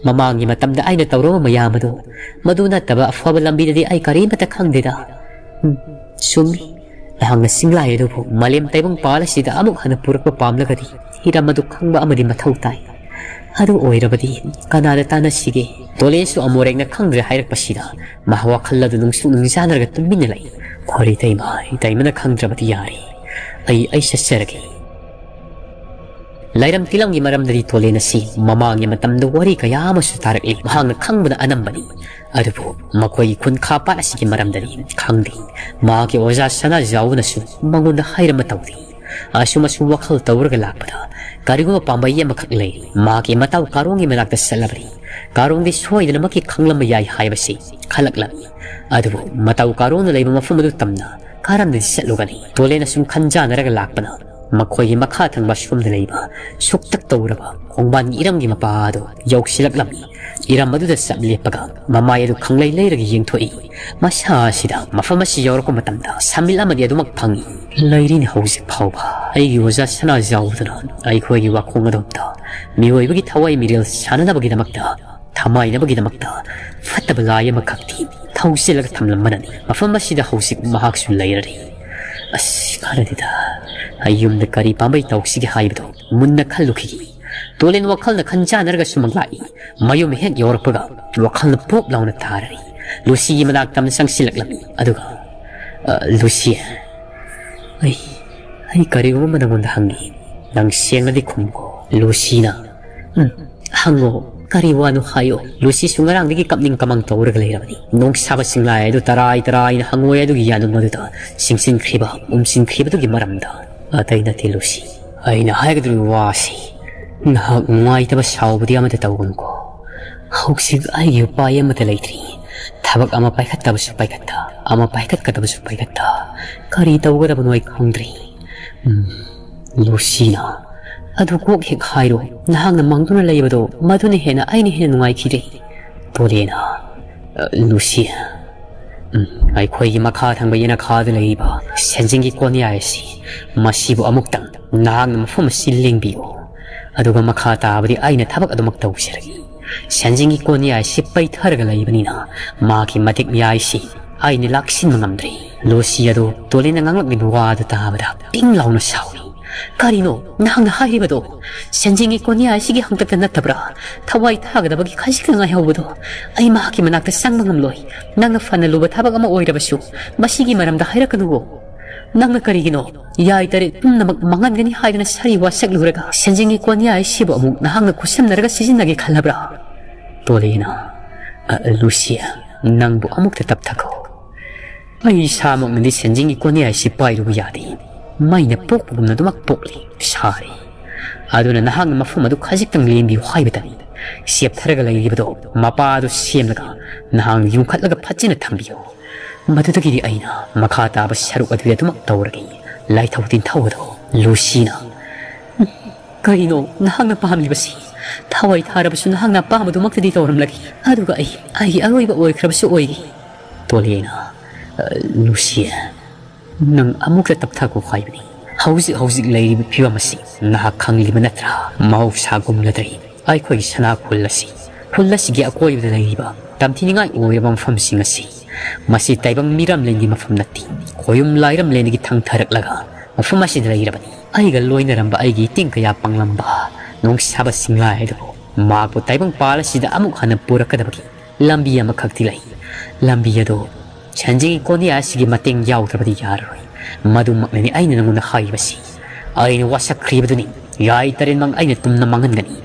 ꯃꯃꯥꯡꯒꯤ ꯃꯇꯝꯗ ꯑꯩꯅ ꯇꯧꯔꯝꯕ ꯃꯌꯥꯝ ꯑꯗꯣ, ꯃꯗꯨ ꯅꯠꯇꯕ ꯑꯐꯕ ꯂꯝꯕꯤꯗꯗꯤ ꯑꯩ ꯀꯔꯤꯃꯠꯇ ꯈꯪꯗꯦꯗ꯫" ꯎꯝ, ꯆꯨꯝꯃꯤ꯫ ꯅꯍꯥꯛꯅ ꯆꯤꯡꯂꯥꯏ ꯑꯗꯨꯕꯨ ꯃꯥꯂꯦꯝ ꯇꯥꯏꯕꯪ ꯄꯥꯜ ꯑꯁꯤꯗ ꯑꯃꯨꯛ ꯍꯟꯅ ꯄꯨꯔꯛꯄ ꯄꯥꯝꯂꯒꯗꯤ ꯍꯤꯔꯝ ꯑꯗꯨ ꯈꯪꯕ ꯑꯃꯗꯤ ꯃꯊꯧ ꯇꯥꯏ꯫ ꯑꯗꯨ ꯑꯣꯏꯔꯕꯗꯤ ꯀꯅꯥꯗ ꯇꯥꯟꯅꯁꯤꯒꯦ? ꯇꯣꯂꯦꯟꯁꯨ ꯑꯃꯣꯔꯦꯡꯅ ꯈꯪꯗ꯭ꯔꯦ ꯍꯥꯏꯔꯛꯄꯁꯤꯗ ꯃꯍꯥꯛ ꯋꯥꯈꯜ ꯑꯗꯨ ꯅꯨꯡꯁꯨ ꯅꯨꯡꯖꯥꯅꯔꯒ ꯇꯨꯃꯤꯟꯅ ꯂꯩ꯫ "ꯍꯣꯏ ꯏꯇꯩꯃ, ꯏꯇꯩꯃꯅ ꯈꯪꯗ꯭ꯔꯕꯗꯤ ꯌꯥꯔꯦ꯫ ꯑꯩ, ꯑꯩ ꯆꯠꯆꯔꯒꯦ꯫" ꯂꯥꯏꯔꯝ ꯇꯤꯂꯝꯒꯤ ꯃꯔꯝꯗꯗꯤ ꯇꯣꯂꯦꯟ ꯑꯁꯤ ꯃꯃꯥꯡꯒꯤ ꯃꯇꯝꯗ ꯋꯥꯔꯤ ꯀꯌꯥ ꯑꯃꯁꯨ ꯇꯥꯔꯛꯂꯤ꯫ ꯃꯍꯥꯛꯅ ꯈꯪꯕꯅ ꯑꯅꯝꯕꯅꯤ꯫ ꯑꯗꯨꯕꯨ ꯃꯈꯣꯏꯒꯤ ꯈꯨꯟꯈꯥ ꯄꯥꯠ ꯑꯁꯤꯒꯤ ꯃꯔꯝꯗꯗꯤ ꯈꯪꯗꯦ꯫ ꯃꯍꯥꯛꯀꯤ ꯑꯣꯖꯥ ꯁꯅꯥꯖꯥꯎꯕꯅꯁꯨ ꯃꯉꯣꯟꯗ ꯍꯥꯏꯔꯝꯕ ꯇꯧꯗꯦ꯫ ꯑꯁꯨꯝ ꯑꯁꯨꯝ ꯋꯥꯈꯜ ꯇꯧꯔꯒ ꯂꯥꯛꯄꯗ ꯀꯔꯤꯒꯨꯝꯕ ꯄꯥꯝꯕꯩ ꯑꯃꯈꯛ ꯂꯩꯔꯤ꯫ ꯃꯍꯥꯛꯀꯤ ꯃꯇꯥꯎ ꯀꯥꯔꯣꯡꯒꯤ ꯃꯅꯥꯛꯇ ꯆꯠꯂꯕꯗꯤ ꯀꯥꯔꯣꯡꯗꯤ ꯁꯣꯏꯗꯅꯃꯛꯀꯤ ꯈꯪꯂꯝꯕ ꯌꯥꯏ ꯍꯥꯏꯕꯁꯤ ꯈꯜꯂꯛꯂꯝꯃꯤ꯫ ꯑꯗꯨꯕꯨ ꯃꯇꯥꯎ ꯀꯥꯔꯣꯡꯅ ꯂꯩꯕ ꯃꯐꯝ ꯑꯗꯨ ꯇꯝꯅ ꯀꯔꯝꯅꯗꯤ ꯆꯠꯂꯨꯒꯅꯤ? ꯇꯣꯂꯦꯟ ꯑꯁꯨꯝ ꯈꯟꯖꯥꯟꯅꯔꯒ ꯂꯥꯛꯄꯅ ꯃꯈꯣꯏꯒꯤ ꯃꯈꯥ ꯊꯪꯕ ꯁꯣꯝꯗ ꯂꯩꯕ ꯁꯨꯛꯇꯛ ꯇꯧꯔꯕ ꯈꯣꯡꯕꯥꯟꯒꯤ ꯏꯔꯝꯒꯤ ꯃꯄꯥ ꯑꯗꯨ ꯌꯧꯁꯤꯜꯂꯛꯂꯝꯃꯤ꯫ ꯏꯔꯝ ꯑꯗꯨꯗ ꯆꯞ ꯂꯦꯞꯄꯒ ꯃꯃꯥꯏ ꯑꯗꯨ ꯈꯪꯂꯩ ꯂꯩꯔꯒ ꯌꯦꯡꯊꯣꯛꯏ꯫ ꯃꯁꯥ ꯑꯁꯤꯗ ꯃꯐꯝ ꯑꯁꯤ ꯌꯧꯔꯛꯄ ꯃꯇꯝꯗ ꯁꯥꯃꯤꯜ ꯑꯃꯗꯤ ꯑꯗꯨꯃꯛ ꯐꯪꯏ꯫ "ꯂꯩꯔꯤꯅꯤ ꯍꯧꯖꯤꯛ ꯐꯥꯎꯕ꯫ ꯑꯩꯒꯤ ꯑꯣꯖꯥ ꯁꯅꯥꯖꯥꯎꯕꯗꯨꯅ ꯑꯩꯈꯣꯏꯒꯤ ꯋꯥꯈꯣꯡ ꯑꯗꯣꯝꯗ ꯃꯤꯑꯣꯏꯕꯒꯤ ꯊꯋꯥꯏ ꯃꯤꯔꯦꯜ ꯁꯥꯟꯅꯅꯕꯒꯤꯗꯃꯛꯇ, ꯊꯃꯥꯏꯅꯕꯒꯤꯗꯃꯛꯇ ꯐꯠꯇꯕ ꯂꯥꯏ ꯑꯃꯈꯛꯇꯤ ꯊꯧꯁꯤꯜꯂꯒ ꯊꯝꯂꯝꯕꯅꯅꯤ꯫ ꯃꯐꯝ ꯑꯁꯤꯗ ꯍꯧꯖꯤꯛ ꯃꯍꯥꯛꯁꯨ ꯂꯩꯔꯔꯤ꯫ ꯑꯁ, ꯀꯥꯟꯅꯗꯦꯗ꯫ ꯑꯩ ꯌꯨꯝꯗ ꯀꯔꯤ ꯄꯥꯝꯕꯩ ꯇꯧꯁꯤꯒꯦ ꯍꯥꯏꯕꯗꯨ ꯃꯨꯟꯅ ꯈꯜꯂꯨꯈꯤꯒꯦ꯫ ꯇꯣꯂꯦꯟ ꯋꯥꯈꯜꯅ ꯈꯟꯖꯥꯟꯅꯔꯒ ꯁꯨꯃꯥꯡ ꯂꯥꯛꯏ꯫ ꯃꯌꯨꯝ ꯍꯦꯛ ꯌꯧꯔꯛꯄꯒ ꯋꯥꯈꯜꯅ ꯄꯣꯞ ꯂꯥꯎꯅ ꯇꯥꯔꯔꯤ꯫ ꯂꯨꯁꯤꯒꯤ ꯃꯅꯥꯛꯇ ꯑꯃ ꯆꯪꯁꯤꯜꯂꯛꯂꯝꯃꯤ꯫ ꯑꯗꯨꯒ, "ꯑ, ꯂꯨꯁꯤ, ꯑꯩ, ꯑꯩ ꯀꯔꯤꯒꯨꯝꯕ ꯑꯃ ꯅꯪꯉꯣꯟꯗ ꯍꯪꯒꯦ꯫ ꯅꯪ ꯁꯦꯡꯅꯗꯤ ꯈꯨꯝꯃꯨꯀꯣ꯫" ꯂꯨꯁꯤꯅ, "ꯎꯝ, ꯍꯪꯉꯣ, ꯀꯔꯤ ꯋꯥꯅꯣ ꯍꯥꯏꯌꯣ꯫" ꯂꯨꯁꯤꯁꯨ ꯉꯔꯥꯡꯗꯒꯤ ꯀꯞꯅꯤꯡ ꯀꯃꯥꯡ ꯇꯧꯔꯒ ꯂꯩꯔꯕꯅꯤ꯫ ꯅꯣꯡꯁꯥꯕ ꯁꯤꯡꯂꯥꯏ ꯑꯗꯨ ꯇꯔꯥꯏ ꯇꯔꯥꯏꯅ ꯍꯪꯉꯣꯏ ꯑꯗꯨꯒꯤ ꯌꯥꯅꯨꯡ ꯑꯗꯨꯗ ꯁꯤꯡꯁꯤꯟꯈ꯭ꯔꯤꯕ, ꯎꯝꯁꯤꯟꯈ꯭ꯔꯤꯕꯗꯨꯒꯤ ꯃꯔꯝꯗ꯫ "ꯑꯇꯩ ꯅꯠꯇꯦ ꯂꯨꯁꯤ, ꯑꯩꯅ ꯍꯥꯏꯒꯗꯧꯔꯤꯕ ꯋꯥꯁꯤ ꯅꯍꯥꯛ ꯅꯨꯡꯉꯥꯏꯇꯕ ꯁꯥꯎꯕꯗꯤ ꯑꯃꯠꯇ ꯇꯧꯒꯅꯨꯀꯣ꯫ ꯍꯧꯖꯤꯛ ꯑꯩꯒꯤ ꯎꯄꯥꯏ ꯑꯃꯠꯇ ꯂꯩꯇ꯭ꯔꯤ꯫ ꯊꯕꯛ ꯑꯃ ꯄꯥꯏꯈꯠꯇꯕꯁꯨ ꯄꯥꯏꯈꯠꯇ, ꯑꯃ ꯄꯥꯏꯈꯠꯀꯗꯕꯁꯨ ꯄꯥꯏꯈꯠꯇ, ꯀꯔꯤ ꯇꯧꯒꯗꯕꯅꯣ ꯑꯩ ꯈꯪꯗ꯭ꯔꯤ꯫" ꯎꯝ, ꯂꯨꯁꯤꯅ, "ꯑꯗꯨ ꯀꯣꯛ ꯍꯦꯛ ꯍꯥꯏꯔꯣ, ꯅꯍꯥꯛꯅ ꯃꯪꯗꯨꯅ ꯂꯩꯕꯗꯣ, ꯃꯗꯨꯅ ꯍꯦꯟꯅ ꯑꯩꯅ ꯍꯦꯟꯅ ꯅꯨꯡꯉꯥꯏꯈꯤꯗ꯭ꯔꯦ꯫" ꯇꯣꯂꯦꯅ, "ꯑ, ꯂꯨꯁꯤ, ꯎꯝ, ꯑꯩꯈꯣꯏꯒꯤ ꯃꯈꯥ ꯊꯪꯕ ꯌꯦꯅꯈꯥꯗ ꯂꯩꯔꯤꯕ ꯁꯦꯟꯖꯦꯡꯒꯤ ꯀꯣꯟꯌꯥꯏ ꯑꯁꯤ, ꯃꯁꯤꯕꯨ ꯑꯃꯨꯛꯇꯪ ꯅꯍꯥꯛꯅ ꯃꯐꯝ ꯑꯁꯤ ꯂꯦꯡꯕꯤꯌꯨ꯫ ꯑꯗꯨꯒ ꯃꯈꯥ ꯇꯥꯕꯗꯤ ꯑꯩꯅ ꯊꯕꯛ ꯑꯗꯨꯃꯛ ꯇꯧꯖꯔꯒꯦ꯫ ꯁꯦꯟꯖꯦꯡꯒꯤ ꯀꯣꯟꯌꯥꯏ ꯑꯁꯤ ꯄꯩꯊꯔꯒ ꯂꯩꯕꯅꯤꯅ ꯃꯥꯒꯤ ꯃꯇꯤꯛ ꯃꯌꯥꯏꯁꯤ ꯑꯩꯅ ꯂꯥꯛꯁꯤꯟꯕ ꯉꯝꯗ꯭ꯔꯦ꯫" ꯂꯨꯁꯤ ꯑꯗꯨ ꯇꯣꯂꯦꯅ ꯉꯥꯡꯂꯛꯂꯤꯕ ꯋꯥ ꯑꯗꯨ ꯇꯥꯕꯗ ꯄꯤꯡ ꯂꯥꯎꯅ ꯁꯥꯎꯏ꯫ "ꯀꯔꯤꯅꯣ ꯅꯍꯥꯛꯅ ꯍꯥꯏꯔꯤꯕꯗꯣ? ꯁꯦꯟꯖꯦꯡꯒꯤ ꯀꯣꯟꯌꯥ ꯑꯁꯤꯒꯤ ꯍꯥꯡꯇꯛꯇ ꯅꯠꯇꯕ꯭ꯔꯥ? ꯊꯋꯥꯏ ꯊꯥꯒꯗꯕꯒꯤ ꯈꯖꯤꯛꯇ ꯉꯥꯏꯍꯧꯕꯗꯣ ꯑꯩ ꯃꯍꯥꯛꯀꯤ ꯃꯅꯥꯛꯇ ꯆꯪꯕ ꯉꯝꯂꯣꯏ꯫ ꯅꯪꯅ ꯐꯅ ꯂꯨꯕ ꯊꯕꯛ ꯑꯃ ꯑꯣꯏꯔꯕꯁꯨ ꯃꯁꯤꯒꯤ ꯃꯔꯝꯗ ꯍꯥꯏꯔꯛꯀꯅꯨꯋꯣ꯫ ꯅꯪꯅ ꯀꯔꯤꯒꯤꯅꯣ ꯌꯥꯏ ꯇꯔꯦꯠ ꯄꯨꯝꯅꯃꯛ ꯃꯥꯡꯍꯟꯒꯅꯤ ꯍꯥꯏꯗꯨꯅ ꯁꯥꯔꯤ ꯋꯥꯁꯛꯂꯨꯔꯒ ꯁꯦꯟꯖꯦꯡꯒꯤ ꯀꯣꯟꯌꯥ ꯑꯁꯤꯕꯨ ꯑꯃꯨꯛ ꯅꯍꯥꯛꯅ ꯈꯨꯠꯁꯝꯅꯔꯒ ꯁꯤꯖꯤꯟꯅꯒꯦ ꯈꯜꯂꯕ꯭ꯔꯥ?" ꯇꯣꯂꯦꯅ, "ꯑ, ꯂꯨꯁꯤꯌꯥ, ꯅꯪꯕꯨ ꯑꯃꯨꯛꯇ ꯇꯞꯊꯈꯣ꯫ ꯑꯩ ꯏꯁꯥꯃꯛꯅꯗꯤ ꯁꯦꯟꯖꯦꯡꯒꯤ ꯀꯣꯟꯌꯥ ꯑꯁꯤ ꯄꯥꯏꯔꯨꯕ ꯌꯥꯗꯦ꯫ ꯃꯩꯅ ꯄꯣꯛꯄꯒꯨꯝꯅ ꯑꯗꯨꯃꯛ ꯄꯣꯛꯂꯤ, ꯁꯥꯔꯤ꯫ ꯑꯗꯨꯅ ꯅꯍꯥꯛꯅ ꯃꯐꯝ ꯑꯗꯨ ꯈꯖꯤꯛꯇꯪ ꯂꯦꯡꯕꯤꯌꯨ ꯍꯥꯏꯕꯇꯅꯤ꯫ ꯆꯦꯞꯊꯔꯒ ꯂꯩꯔꯤꯕꯗꯣ ꯃꯄꯥ ꯑꯗꯨ ꯁꯦꯝꯂꯒ ꯅꯍꯥꯛꯅ ꯌꯨꯡꯈꯠꯂꯒ ꯐꯖꯅ ꯊꯝꯕꯤꯌꯨ꯫ ꯃꯗꯨꯗꯒꯤꯗꯤ ꯑꯩꯅ ꯃꯈꯥ ꯇꯥꯕ ꯁꯔꯨꯛ ꯑꯗꯨꯗꯤ ꯑꯗꯨꯃꯛ ꯇꯧꯔꯒꯦ꯫" ꯂꯥꯏꯊꯧ ꯇꯤꯟꯊꯧ ꯑꯗꯣ ꯂꯨꯁꯤꯅ, "ꯀꯔꯤꯅꯣ ꯅꯍꯥꯛꯅ ꯄꯥꯝꯂꯤꯕꯁꯤ? ꯊꯋꯥꯏ ꯊꯥꯔꯕꯁꯨ ꯅꯍꯥꯛꯅ ꯑꯄꯥꯝꯕꯗꯨꯃꯛꯇꯗꯤ ꯇꯧꯔꯝꯂꯒꯦ꯫ ꯑꯗꯨꯒ ꯑꯩ, ꯑꯩꯒꯤ ꯑꯔꯣꯏꯕ ꯑꯣꯏꯈ꯭ꯔꯕꯁꯨ ꯑꯣꯏꯒꯦ꯫" ꯇꯣꯂꯦꯅ, "ꯑ, ꯂꯨꯁꯤ, ꯅꯪ ꯑꯃꯨꯛꯇ ꯇꯞꯊꯈꯣ ꯍꯥꯏꯕꯅꯤ꯫ ꯍꯧꯖꯤꯛ ꯍꯧꯖꯤꯛ ꯂꯩꯔꯤꯕ ꯐꯤꯕꯝ ꯑꯁꯤ ꯅꯍꯥꯛ ꯈꯪꯂꯤꯕ ꯅꯠꯇ꯭ꯔꯥ? ꯃꯍꯧꯁꯥꯒꯨꯝꯂꯗ꯭ꯔꯦ꯫ ꯑꯩꯈꯣꯏꯒꯤ ꯁꯅꯥ ꯈꯨꯜ ꯑꯁꯤ, ꯈꯨꯜ ꯑꯁꯤꯒꯤ ꯑꯀꯣꯏꯕꯗ ꯂꯩꯔꯤꯕ ꯇꯝꯊꯤꯅꯤꯡꯉꯥꯏ ꯑꯣꯏꯔꯕ ꯃꯐꯝꯁꯤꯡ ꯑꯁꯤ, ꯃꯁꯤ ꯇꯥꯏꯕꯪ ꯃꯤꯔꯝꯂꯦꯟꯒꯤ ꯃꯐꯝ ꯅꯠꯇꯦ꯫ ꯈꯣꯌꯨꯝ ꯂꯥꯏꯔꯝꯂꯦꯟꯗꯒꯤ ꯊꯪꯊꯔꯛꯂꯒ ꯃꯐꯝ ꯑꯁꯤꯗ ꯂꯩꯔꯕꯅꯤ꯫ ꯑꯩꯒ ꯂꯣꯏꯅꯔꯝꯕ ꯑꯩꯒꯤ ꯏꯇꯤꯡ ꯀꯌꯥ ꯄꯥꯡꯂꯝꯕ ꯅꯨꯡꯁꯥꯕ ꯁꯤꯡꯂꯥꯏ ꯑꯗꯨꯕꯨ ꯃꯍꯥꯛꯄꯨ ꯇꯥꯏꯕꯪ ꯄꯥꯜ ꯑꯁꯤꯗ ꯑꯃꯨꯛ ꯍꯟꯅ ꯄꯨꯔꯛꯀꯗꯕꯒꯤ ꯂꯝꯕꯤ ꯑꯃꯈꯛꯇꯤ ꯂꯩ꯫ ꯂꯝꯕꯤ ꯑꯗꯨ ꯁꯟꯖꯦꯡꯒꯤ ꯀꯣꯟꯌꯥ ꯑꯁꯤꯒꯤ ꯃꯇꯦꯡ ꯌꯥꯎꯗ꯭ꯔꯕꯗꯤ ꯌꯥꯔꯔꯣꯏ꯫ ꯃꯗꯨꯃꯛꯅꯅꯤ ꯑꯩꯅ ꯅꯉꯣꯟꯗ ꯍꯥꯏꯔꯤꯕꯁꯤ꯫ ꯑꯩꯅ ꯋꯥꯁꯛꯈ꯭ꯔꯤꯕꯗꯨꯅꯤ꯫ ꯌꯥꯏ ꯇꯔꯦꯠꯃꯛ ꯑꯩꯅ ꯇꯨꯝꯅ ꯃꯥꯡꯍꯟꯒꯅꯤ꯫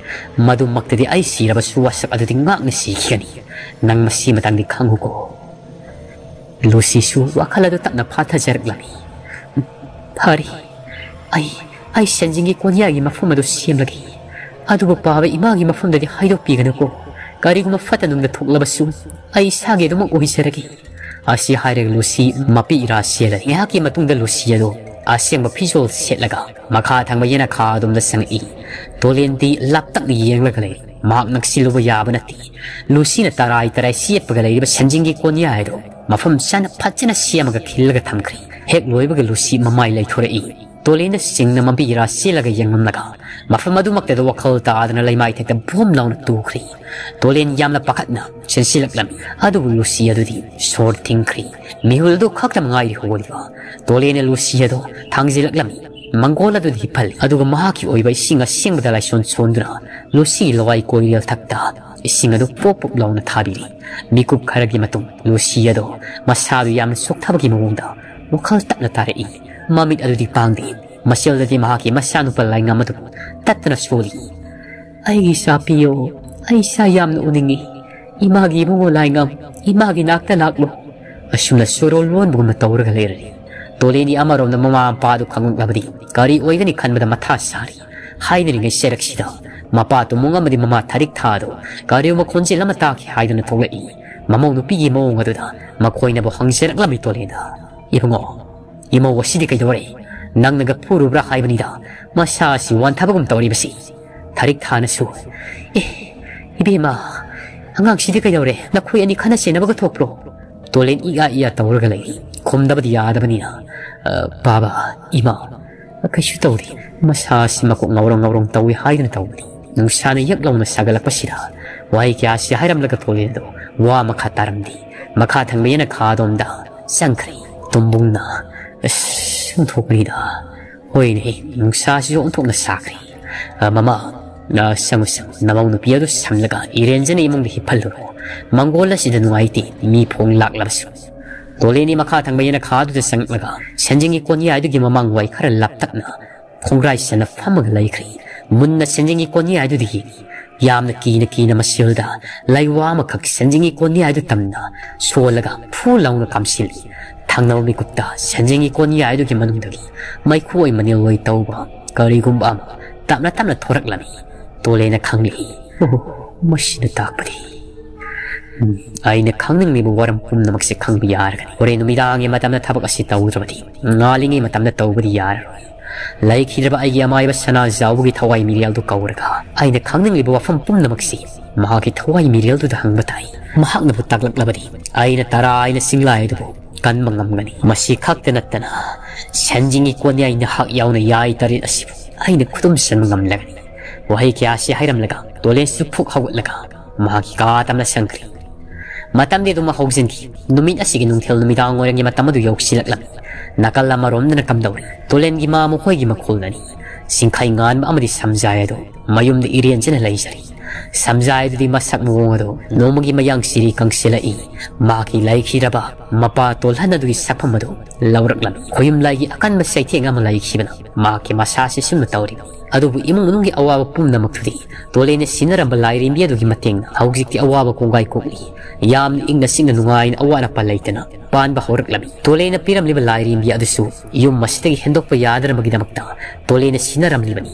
ꯃꯗꯨꯃꯛꯇꯗꯤ ꯑꯩ ꯁꯤꯔꯕꯁꯨ ꯋꯥꯁꯛ ꯑꯗꯨꯗꯤ ꯉꯥꯛꯅ ꯁꯤꯈꯤꯒꯅꯤ꯫ ꯅꯪ ꯃꯁꯤ ꯃꯇꯥꯡꯗꯤ ꯈꯪꯉꯨꯀꯣ꯫ ꯂꯨꯁꯤꯁꯨ ꯋꯥꯈꯜ ꯑꯗꯨ ꯇꯞꯅ ꯐꯥꯊꯖꯔꯛꯂꯝꯃꯤ꯫ "ꯐꯔꯦ, ꯑꯩ, ꯑꯩ ꯁꯦꯟꯖꯤꯡꯒꯤ ꯀꯣꯟꯌꯥꯒꯤ ꯃꯐꯝ ꯑꯗꯨ ꯁꯦꯝꯂꯒꯦ꯫ ꯑꯗꯨꯕꯨ ꯄꯥꯕ ꯏꯃꯥꯒꯤ ꯃꯐꯝꯗꯗꯤ ꯍꯥꯏꯗꯣꯛꯄꯤꯒꯅꯨꯀꯣ꯫ ꯀꯔꯤꯒꯨꯝꯕ ꯐꯠꯇ ꯅꯨꯡꯗ ꯊꯣꯛꯂꯕꯁꯨ ꯑꯩ ꯏꯁꯥꯒꯤ ꯑꯗꯨꯃꯛ ꯑꯣꯏꯖꯔꯒꯦ꯫" ꯑꯁꯤ ꯍꯥꯏꯔꯒ ꯂꯨꯁꯤ ꯃꯄꯤ ꯏꯔꯥ ꯆꯦꯜꯂꯦ꯫ ꯉꯥꯏꯍꯥꯛꯀꯤ ꯃꯇꯨꯡꯗ ꯂꯨꯁꯤ ꯑꯗꯨ ꯑꯁꯦꯡꯕ ꯐꯤꯖꯣꯜ ꯁꯦꯠꯂꯒ ꯃꯈꯥ ꯊꯪꯕ ꯌꯦꯅꯈꯥ ꯑꯗꯣꯝꯗ ꯆꯪꯉꯛꯏ꯫ ꯇꯣꯂꯦꯟꯗꯤ ꯂꯥꯞꯇꯛꯅ ꯌꯦꯡꯂꯒ ꯂꯩꯔꯤ꯫ ꯃꯍꯥꯛ ꯅꯛꯁꯤꯜꯂꯨꯕ ꯌꯥꯕ ꯅꯠꯇꯦ꯫ ꯂꯨꯁꯤꯅ ꯇꯔꯥꯏ ꯇꯔꯥꯏ ꯆꯦꯞꯄꯒ ꯂꯩꯔꯤꯕ ꯁꯟꯖꯤꯡꯒꯤ ꯀꯣꯟꯌꯥ ꯍꯥꯏꯗꯣ ꯃꯐꯝ ꯆꯥꯅ ꯐꯖꯅ ꯁꯦꯝꯃꯒ ꯈꯤꯜꯂꯒ ꯊꯝꯈ꯭ꯔꯤ꯫ ꯍꯦꯛ ꯂꯣꯏꯕꯒ ꯂꯨꯁꯤ ꯃꯃꯥꯏ ꯂꯩꯊꯣꯔꯛꯏ꯫ ꯇꯣꯂꯦꯟꯗ ꯆꯤꯡꯅ ꯃꯄꯤ ꯏꯔꯥ ꯆꯦꯜꯂꯒ ꯌꯦꯡꯂꯝꯂꯒ ꯃꯐꯝ ꯑꯗꯨꯃꯛꯇꯗ ꯋꯥꯈꯜ ꯇꯥꯗꯅ ꯂꯩꯃꯥꯏ ꯊꯛꯇ ꯚꯣꯝ ꯂꯥꯎꯅ ꯇꯨꯈ꯭ꯔꯤ꯫ ꯇꯣꯂꯦꯟ ꯌꯥꯝꯅ ꯄꯥꯈꯠꯅ ꯆꯦꯟꯁꯤꯜꯂꯛꯂꯝꯃꯤ꯫ ꯑꯗꯨꯕꯨ ꯂꯨꯁꯤ ꯑꯗꯨꯗꯤ ꯁꯣꯔ ꯊꯤꯡꯈ꯭ꯔꯤ꯫ ꯃꯤꯍꯨꯜ ꯑꯗꯨ ꯈꯛꯇ ꯉꯥꯏꯔꯤ ꯍꯧꯒꯠꯂꯤꯕ꯫ ꯇꯣꯂꯦꯟꯅ ꯂꯨꯁꯤ ꯑꯗꯨ ꯊꯥꯡꯖꯤꯜꯂꯛꯂꯝꯃꯤ꯫ ꯃꯪꯒꯣꯜ ꯑꯗꯨꯗ ꯍꯤꯞꯍꯜꯂꯤ꯫ ꯑꯗꯨꯒ ꯃꯍꯥꯛꯀꯤ ꯑꯣꯏꯕ ꯏꯁꯤꯡ ꯑꯁꯦꯡꯕꯗ ꯂꯥꯏꯁꯣꯟ ꯁꯣꯟꯗꯨꯅ ꯂꯨꯁꯤꯒꯤ ꯂꯋꯥꯏ ꯀꯣꯏꯔꯦꯜ ꯊꯛꯇ ꯏꯁꯤꯡ ꯑꯗꯨ ꯄꯣꯞ ꯄꯣꯞ ꯂꯥꯎꯅ ꯊꯥꯕꯤꯔꯤ꯫ ꯃꯤꯀꯨꯞ ꯈꯔꯒꯤ ꯃꯇꯨꯡ ꯂꯨꯁꯤ ꯑꯗꯨ ꯃꯁꯥꯗꯨ ꯌꯥꯝꯅ ꯆꯣꯛꯊꯕꯒꯤ ꯃꯑꯣꯡꯗ ꯋꯥꯈꯜ ꯇꯞꯅ ꯇꯥꯔꯛꯏ꯫ ꯃꯃꯤꯠ ꯑꯗꯨꯗꯤ ꯄꯥꯡꯗꯦ꯫ ꯃꯆꯦꯜꯗꯗꯤ ꯃꯍꯥꯛꯀꯤ ꯃꯆꯥꯅꯨꯄꯥ ꯂꯥꯏꯉꯝ ꯑꯗꯨ ꯇꯠꯇꯅ ꯁꯣꯜꯂꯤ꯫ "ꯑꯩꯒꯤ ꯏꯆꯥ ꯄꯤꯌꯣ, ꯑꯩ ꯏꯆꯥ ꯌꯥꯝꯅ ꯎꯅꯤꯡꯉꯤ꯫ ꯏꯃꯥꯒꯤ ꯏꯕꯨꯡꯉꯣ ꯂꯥꯏꯉꯝ, ꯏꯃꯥꯒꯤ ꯅꯥꯛꯇ ꯂꯥꯛꯂꯣ꯫" ꯑꯁꯨꯝꯅ ꯁꯣꯔꯣꯜ ꯂꯣꯟꯕꯒꯨꯝꯅ ꯇꯧꯔꯒ ꯂꯩꯔꯦ꯫ ꯇꯣꯂꯦꯟꯗꯤ ꯑꯃꯔꯣꯝꯗ ꯃꯃꯥ ꯃꯄꯥꯗꯨ ꯈꯪꯂꯛꯂꯕꯗꯤ ꯀꯔꯤ ꯑꯣꯏꯒꯅꯤ ꯈꯟꯕꯗ ꯃꯊꯥ ꯁꯥꯔꯤ꯫ ꯍꯥꯏꯅꯔꯤꯉꯩ ꯆꯩꯔꯛꯁꯤꯗ ꯃꯄꯥ ꯇꯨꯝꯃꯨꯡ ꯑꯃꯗꯤ ꯃꯃꯥ ꯊꯥꯔꯤꯛ ꯊꯥꯗꯣ ꯀꯔꯤꯒꯨꯝꯕ ꯈꯣꯟꯖꯦꯜ ꯑꯃ ꯇꯥꯈꯤ ꯍꯥꯏꯗꯨꯅ ꯊꯣꯛꯂꯛꯏ꯫ ꯃꯃꯧ ꯅꯨꯄꯤꯒꯤ ꯃꯑꯣꯡ ꯑꯗꯨꯗ ꯃꯈꯣꯏꯅꯕꯨ ꯍꯪꯖꯔꯛꯂꯝꯃꯤ ꯇꯣꯂꯦꯟꯗ꯫ "ꯏꯕꯨꯡꯉꯣ, ꯏꯃꯧ ꯑꯁꯤꯗꯤ ꯀꯩꯗꯧꯔꯦ? ꯅꯪꯅꯒ ꯐꯨꯔꯨꯕ꯭ꯔꯥ ꯍꯥꯏꯕꯅꯤꯗ, ꯃꯁꯥ ꯑꯁꯤ ꯋꯥꯟꯊꯕꯒꯨꯝ ꯇꯧꯔꯤꯕꯁꯤ꯫" ꯊꯥꯔꯤꯛ ꯊꯥꯅꯁꯨ, "ꯑꯦ, ꯏꯕꯦꯝꯃ, ꯑꯉꯥꯡꯁꯤꯗꯤ ꯀꯩꯗꯧꯔꯦ? ꯅꯈꯣꯏ ꯑꯅꯤ ꯈꯠꯅ ꯆꯩꯅꯕꯒ ꯊꯣꯛꯄ꯭ꯔꯣ?" ꯇꯣꯂꯦꯟ ꯏꯌꯥ ꯏꯌꯥ ꯇꯧꯔꯒ ꯂꯩ꯫ ꯈꯨꯝꯗꯕꯗꯤ ꯌꯥꯗꯕꯅꯤꯅ, "ꯑ, ꯕꯥꯕꯥ, ꯏꯃꯥ, ꯀꯩꯁꯨ ꯇꯧꯗꯦ꯫ ꯃꯁꯥꯁꯤ ꯃꯀꯣꯛ ꯉꯥꯎꯔꯣꯡ ꯉꯥꯎꯔꯣꯡ ꯇꯧꯏ ꯍꯥꯏꯗꯨꯅ ꯇꯧꯕꯅꯤ꯫" ꯅꯨꯡꯁꯥꯅ ꯌꯛ ꯂꯥꯎꯅ ꯁꯥꯒꯠꯂꯛꯄꯁꯤꯗ ꯋꯥꯍꯩ ꯀꯌꯥꯁꯤ ꯍꯥꯏꯔꯝꯂꯒ ꯇꯣꯂꯦꯟ ꯑꯗꯨ ꯋꯥ ꯃꯈꯥ ꯇꯥꯔꯝꯗꯦ꯫ ꯃꯈꯥ ꯊꯪꯕ ꯌꯦꯅꯈꯥ ꯑꯗꯣꯝꯗ ꯆꯪꯈ꯭ꯔꯦ꯫ ꯇꯨꯝꯕꯨꯡꯅ, "ꯑꯁ, ꯑꯣꯟꯊꯣꯛꯄꯅꯤꯗ꯫ ꯍꯣꯏꯅꯦ, ꯅꯨꯡꯁꯥꯁꯤꯁꯨ ꯑꯣꯟꯊꯣꯛꯅ ꯁꯥꯈ꯭ꯔꯦ꯫ ꯑ, ꯃꯃꯥ, ꯑ, ꯁꯪꯉꯨ, ꯁꯪꯉꯨ, ꯅꯃꯧ ꯅꯨꯄꯤ ꯑꯗꯨ ꯁꯪꯂꯒ ꯏꯔꯦꯟꯖꯅ ꯏꯃꯨꯡꯗ ꯍꯤꯞꯍꯜꯂꯨꯔꯣ꯫ ꯃꯪꯒꯣꯜ ꯑꯁꯤꯗ ꯅꯨꯡꯉꯥꯏꯇꯦ, ꯃꯤ ꯐꯣꯡ ꯂꯥꯛꯂꯕꯁꯨ꯫ ꯇꯣꯂꯦꯟꯒꯤ ꯃꯈꯥ ꯊꯪꯕ ꯌꯦꯅꯈꯥꯗꯨꯗ ꯆꯪꯂꯛꯂꯒ ꯁꯦꯟꯖꯦꯡꯒꯤ ꯀꯣꯟꯌꯥꯏꯗꯨꯒꯤ ꯃꯃꯥꯡ ꯋꯥꯏ ꯈꯔ ꯂꯥꯞꯇꯛꯅ ꯈꯣꯡꯒ꯭ꯔꯥꯏ ꯆꯟꯅ ꯐꯝꯃꯒ ꯂꯩꯈ꯭ꯔꯦ꯫ ꯃꯨꯟꯅ ꯁꯦꯟꯖꯦꯡꯒꯤ ꯀꯣꯟꯌꯥꯏꯗꯨꯗ ꯌꯦꯡꯉꯤ꯫ ꯌꯥꯝꯅ ꯀꯤꯅ ꯀꯤꯅ ꯃꯁꯤꯜꯗ ꯂꯩꯋꯥ ꯑꯃꯈꯛ ꯁꯦꯟꯖꯦꯡꯒꯤ ꯀꯣꯟꯌꯥꯏꯗꯨ ꯇꯝꯅ ꯁꯣꯜꯂꯒ ꯐꯨ ꯂꯥꯎꯅ ꯀꯥꯝꯁꯤꯜꯂꯤ꯫ ꯊꯪꯅꯕ ꯃꯤꯀꯨꯞꯇ ꯁꯦꯟꯖꯦꯡꯒꯤ ꯀꯣꯟꯌꯥꯏꯗꯨꯒꯤ ꯃꯅꯨꯡꯗꯒꯤ ꯃꯩꯈꯨ ꯑꯣꯏ ꯃꯅꯤꯜ ꯑꯣꯏ ꯇꯧꯕ ꯀꯔꯤꯒꯨꯝꯕ ꯑꯃ ꯇꯞꯅ ꯇꯞꯅ ꯊꯣꯔꯛꯂꯝꯃꯤ꯫ ꯇꯣꯂꯦꯟꯅ ꯈꯪꯂꯛꯏ꯫ "ꯑꯣ, ꯃꯁꯤꯅ ꯇꯥꯛꯄꯗꯤ, ꯎꯝ, ꯑꯩꯅ ꯈꯪꯅꯤꯡꯂꯤꯕ ꯋꯥꯔꯝ ꯄꯨꯝꯅꯃꯛꯁꯦ ꯈꯪꯕ ꯌꯥꯔꯒꯅꯤ꯫ ꯍꯣꯔꯦꯟ ꯅꯨꯃꯤꯗꯥꯡꯒꯤ ꯃꯇꯝꯗ ꯊꯕꯛ ꯑꯁꯤ ꯇꯧꯗ꯭ꯔꯕꯗꯤ, ꯉꯥꯜꯂꯤꯉꯩ ꯃꯇꯝꯗ ꯇꯧꯕꯗꯤ ꯌꯥꯔꯔꯣꯏ꯫ ꯂꯩꯈꯤꯗ꯭ꯔꯕ ꯑꯩꯒꯤ ꯑꯃꯥꯏꯕ ꯁꯅꯥꯖꯥꯎꯕꯒꯤ ꯊꯋꯥꯏ ꯃꯤꯔꯦꯜꯗꯨ ꯀꯧꯔꯒ ꯑꯩꯅ ꯈꯪꯅꯤꯡꯂꯤꯕ ꯋꯥꯐꯝ ꯄꯨꯝꯅꯃꯛꯁꯤ ꯃꯍꯥꯛꯀꯤ ꯊꯋꯥꯏ ꯃꯤꯔꯦꯜꯗꯨꯗ ꯍꯪꯕ ꯇꯥꯏ꯫ ꯃꯍꯥꯛꯅꯕꯨ ꯇꯥꯛꯂꯛꯂꯕꯗꯤ ꯑꯩꯅ ꯇꯔꯥ ꯍꯥꯏꯅ ꯆꯤꯡꯂꯥꯏ ꯑꯗꯨꯕꯨ ꯀꯟꯕ ꯉꯝꯒꯅꯤ꯫ ꯃꯁꯤ ꯈꯛꯇ ꯅꯠꯇꯅ ꯁꯦꯟꯖꯤꯡꯒꯤ ꯀꯣꯟꯌꯥꯏ ꯅꯍꯥꯛ ꯌꯥꯎꯅ ꯌꯥꯏ ꯇꯔꯦꯠ ꯑꯁꯤꯕꯨ ꯑꯩꯅ ꯈꯨꯗꯨꯝ ꯆꯟꯕ ꯉꯝꯂꯒꯅꯤ꯫" ꯋꯥꯍꯩ ꯀꯌꯥꯁꯤ ꯍꯥꯏꯔꯝꯂꯒ ꯇꯣꯂꯦꯟꯁꯨ ꯐꯨꯛ ꯍꯧꯒꯠꯂꯒ ꯃꯍꯥꯛꯀꯤ ꯀꯥ ꯇꯝꯅ ꯆꯪꯈ꯭ꯔꯤ꯫ ꯃꯇꯝꯗꯤ ꯑꯗꯨꯝ ꯍꯧꯖꯤꯟꯈꯤ꯫ ꯅꯨꯃꯤꯠ ꯑꯁꯤꯒꯤ ꯅꯨꯡꯊꯤꯜ ꯅꯨꯃꯤꯗꯥꯡ ꯋꯥꯏꯔꯝꯒꯤ ꯃꯇꯝ ꯑꯗꯨ ꯌꯧꯁꯤꯜꯂꯛꯂꯝꯃꯤ꯫ ꯅꯥꯀꯜ ꯑꯃꯔꯣꯝꯗꯅ ꯀꯝꯗꯧꯔꯤ? ꯇꯣꯂꯦꯟꯒꯤ ꯃꯥ ꯃꯈꯣꯏꯒꯤ ꯃꯈꯣꯜꯅꯅꯤ꯫ ꯁꯤꯡꯈꯩ ꯉꯥꯟꯕ ꯑꯃꯗꯤ ꯁꯝꯖꯥꯏ ꯑꯗꯨ ꯃꯌꯨꯝꯗ ꯏꯔꯦꯟꯖꯅ ꯂꯩꯖꯔꯤ꯫ ꯁꯝꯖꯥꯏ ꯑꯗꯨꯗꯤ ꯃꯁꯛ ꯃꯑꯣꯡ ꯑꯗꯨ ꯅꯣꯡꯃꯒꯤ ꯃꯌꯥꯡ ꯁꯤꯔꯤ ꯀꯪꯁꯤꯜꯂꯛꯏ꯫ ꯃꯍꯥꯛꯀꯤ ꯂꯩꯈꯤꯗ꯭ꯔꯕ ꯃꯄꯥ ꯇꯣꯜꯍꯟ ꯑꯗꯨꯒꯤ ꯁꯛꯐꯝ ꯑꯗꯨ ꯂꯧꯔꯛꯂꯝꯃꯤ꯫ ꯈꯣꯌꯨꯝꯂꯥꯏꯒꯤ ꯑꯀꯟꯕ ꯆꯩꯊꯦꯡ ꯑꯃ ꯂꯩꯈꯤꯕꯅ ꯃꯍꯥꯛꯀꯤ ꯃꯁꯥꯁꯤ ꯁꯨꯝꯅ ꯇꯧꯔꯤꯕꯅꯤ꯫ ꯑꯗꯨꯕꯨ ꯏꯃꯨꯡ ꯃꯅꯨꯡꯒꯤ ꯑꯋꯥꯕ ꯄꯨꯝꯅꯃꯛꯇꯨꯗꯤ ꯇꯣꯂꯦꯟꯅ ꯁꯤꯟꯅꯔꯝꯕ ꯂꯥꯏꯔꯦꯝꯕꯤ ꯑꯗꯨꯒꯤ ꯃꯇꯦꯡꯅ ꯍꯧꯖꯤꯛꯇꯤ ꯑꯋꯥꯕ ꯀꯣꯡꯒꯥꯏ ꯀꯣꯛꯂꯤ꯫ ꯌꯥꯝꯅ ꯏꯪꯅ ꯆꯤꯛꯅ ꯅꯨꯡꯉꯥꯏꯅ ꯑꯋꯥꯠ ꯑꯄꯥ ꯂꯩꯇꯅ ꯄꯥꯟꯕ ꯍꯧꯔꯛꯂꯝꯃꯤ꯫ ꯇꯣꯂꯦꯟꯅ ꯄꯤꯔꯝꯂꯤꯕ ꯂꯥꯏꯔꯦꯝꯕꯤ ꯑꯗꯨꯁꯨ ꯌꯨꯝ ꯑꯁꯤꯗꯒꯤ ꯍꯦꯟꯗꯣꯛꯄ ꯌꯥꯗꯅꯕꯒꯤꯗꯃꯛꯇ ꯇꯣꯂꯦꯟꯅ ꯁꯤꯟꯅꯔꯝꯂꯤꯕꯅꯤ꯫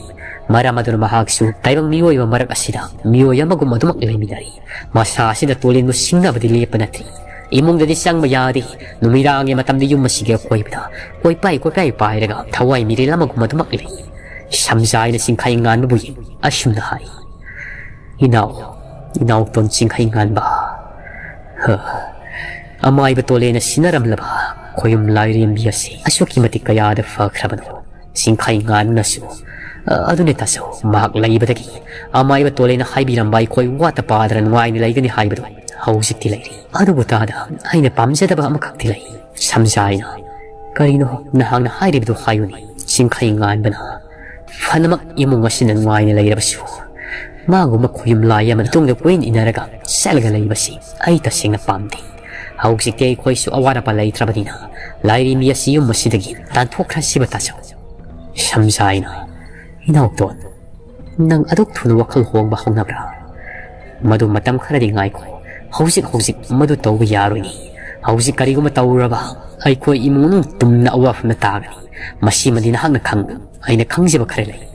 ꯃꯔꯝ ꯑꯗꯨꯅ ꯃꯍꯥꯛꯁꯨ ꯇꯥꯏꯕꯪ ꯃꯤꯑꯣꯏꯕ ꯃꯔꯛ ꯑꯁꯤꯗ ꯃꯤꯑꯣꯏ ꯑꯃꯒꯨꯝ ꯑꯗꯨꯃꯛ ꯂꯩꯃꯤꯟꯅꯔꯤ꯫ ꯃꯁꯥ ꯑꯁꯤꯗ ꯇꯣꯂꯦꯟꯕꯨ ꯁꯤꯡꯅꯕꯗꯤ ꯂꯦꯞꯄ ꯅꯠꯇ꯭ꯔꯤ꯫ ꯏꯃꯨꯡꯗꯗꯤ ꯆꯪꯕ ꯌꯥꯗꯦ꯫ ꯅꯨꯃꯤꯗꯥꯡꯒꯤ ꯃꯇꯝꯗ ꯌꯨꯝ ꯑꯁꯤꯒꯤ ꯑꯀꯣꯏꯕꯗ ꯀꯣꯏꯄꯥꯏ ꯀꯣꯏꯄꯥꯏ ꯄꯥꯏꯔꯒ ꯊꯋꯥꯏ ꯃꯤꯔꯦꯜ ꯑꯃꯒꯨꯝ ꯑꯗꯨꯃꯛ ꯂꯩ꯫ ꯁꯝꯖꯥꯏꯅ ꯁꯤꯡꯈꯩ ꯉꯥꯟꯕꯕꯨ ꯌꯦꯡ ꯑꯁꯨꯝꯅ ꯍꯥꯏ, "ꯏꯅꯥꯎ, ꯏꯅꯥꯎꯇꯣꯟ ꯁꯤꯡꯈꯩ ꯉꯥꯟꯕ, ꯍ, ꯑꯃꯥꯏꯕ ꯇꯣꯂꯦꯟꯅ ꯁꯤꯟꯅꯔꯝꯂꯕ ꯈꯣꯌꯨꯝ ꯂꯥꯏꯔꯦꯝꯕꯤ ꯑꯁꯤ ꯑꯁꯨꯛꯀꯤ ꯃꯇꯤꯛ ꯀꯌꯥꯗ ꯐꯈ꯭ꯔꯕꯅꯣ?" ꯁꯤꯡꯈꯩ ꯉꯥꯟꯕꯅꯁꯨ, "ꯑ, ꯑꯗꯨꯅꯦ ꯇꯥꯆꯧ, ꯃꯍꯥꯛ ꯂꯩꯕꯗꯒꯤ ꯑꯃꯥꯏꯕ ꯇꯣꯂꯦꯟꯅ ꯍꯥꯏꯕꯤꯔꯝꯕ ꯑꯩꯈꯣꯏ ꯋꯥꯠꯇ ꯄꯥꯗꯅ ꯅꯨꯡꯉꯥꯏꯅ ꯂꯩꯒꯅꯤ ꯍꯥꯏꯕꯗꯨ ꯍꯧꯖꯤꯛꯇꯤ ꯂꯩꯔꯦ꯫ ꯑꯗꯨꯕꯨ ꯇꯥꯗ, ꯑꯩꯅ ꯄꯥꯝꯖꯗꯕ ꯑꯃꯈꯛꯇꯤ ꯂꯩ꯫" ꯁꯝꯖꯥꯏꯅ, "ꯀꯔꯤꯅꯣ ꯅꯍꯥꯛꯅ ꯍꯥꯏꯔꯤꯕꯗꯨ ꯍꯥꯏꯌꯨꯅꯦ?" ꯁꯤꯡꯈꯩ ꯉꯥꯟꯕꯅ, "ꯐꯅꯃꯛ ꯏꯃꯨꯡ ꯑꯁꯤꯅ ꯅꯨꯡꯉꯥꯏꯅ ꯂꯩꯔꯕꯁꯨ, ꯃꯥꯒꯨꯝꯕ ꯈꯣꯌꯨꯝ ꯂꯥꯏ ꯑꯃꯅ ꯇꯨꯡꯗ ꯀꯣꯏꯏꯟ ꯏꯟꯅꯔꯒ ꯆꯠꯂꯒ ꯂꯩꯕꯁꯤ ꯑꯩ ꯇꯁꯦꯡꯅ ꯄꯥꯝꯗꯦ꯫ ꯍꯧꯖꯤꯛꯇꯤ ꯑꯩꯈꯣꯏꯁꯨ ꯑꯋꯥꯠ ꯑꯄꯥ ꯂꯩꯇ꯭ꯔꯕꯅꯤꯅ ꯂꯥꯏꯔꯦꯝꯕꯤ ꯑꯁꯤ ꯌꯨꯝ ꯑꯁꯤꯗꯒꯤ ꯇꯥꯟꯊꯣꯛꯈ꯭ꯔꯁꯤꯕ ꯇꯥꯆꯧ꯫ ꯁꯝꯖꯥꯏꯅ, "ꯏꯅꯥꯎꯇꯣꯟ, ꯅꯪ ꯑꯗꯨꯛ ꯊꯨꯅ ꯋꯥꯈꯜ ꯍꯣꯡꯕ ꯍꯧꯅꯕ꯭ꯔꯥ? ꯃꯗꯨ ꯃꯇꯝ ꯈꯔꯗꯤ ꯉꯥꯏꯈꯣ꯫ ꯍꯧꯖꯤꯛ ꯍꯧꯖꯤꯛ ꯃꯗꯨ ꯇꯧꯕ ꯌꯥꯔꯣꯏꯅꯤ꯫ ꯍꯧꯖꯤꯛ ꯀꯔꯤꯒꯨꯝꯕ ꯇꯧꯔꯕ ꯑꯩꯈꯣꯏ ꯏꯃꯨꯡ ꯃꯅꯨꯡ ꯄꯨꯝꯅ ꯑꯋꯥꯐꯝꯗ ꯇꯥꯒꯅꯤ꯫ ꯃꯁꯤꯃꯗꯤ ꯅꯍꯥꯛꯅ ꯈꯪ-, ꯑꯩꯅ ꯈꯪꯖꯕ ꯈꯔ ꯂꯩ꯫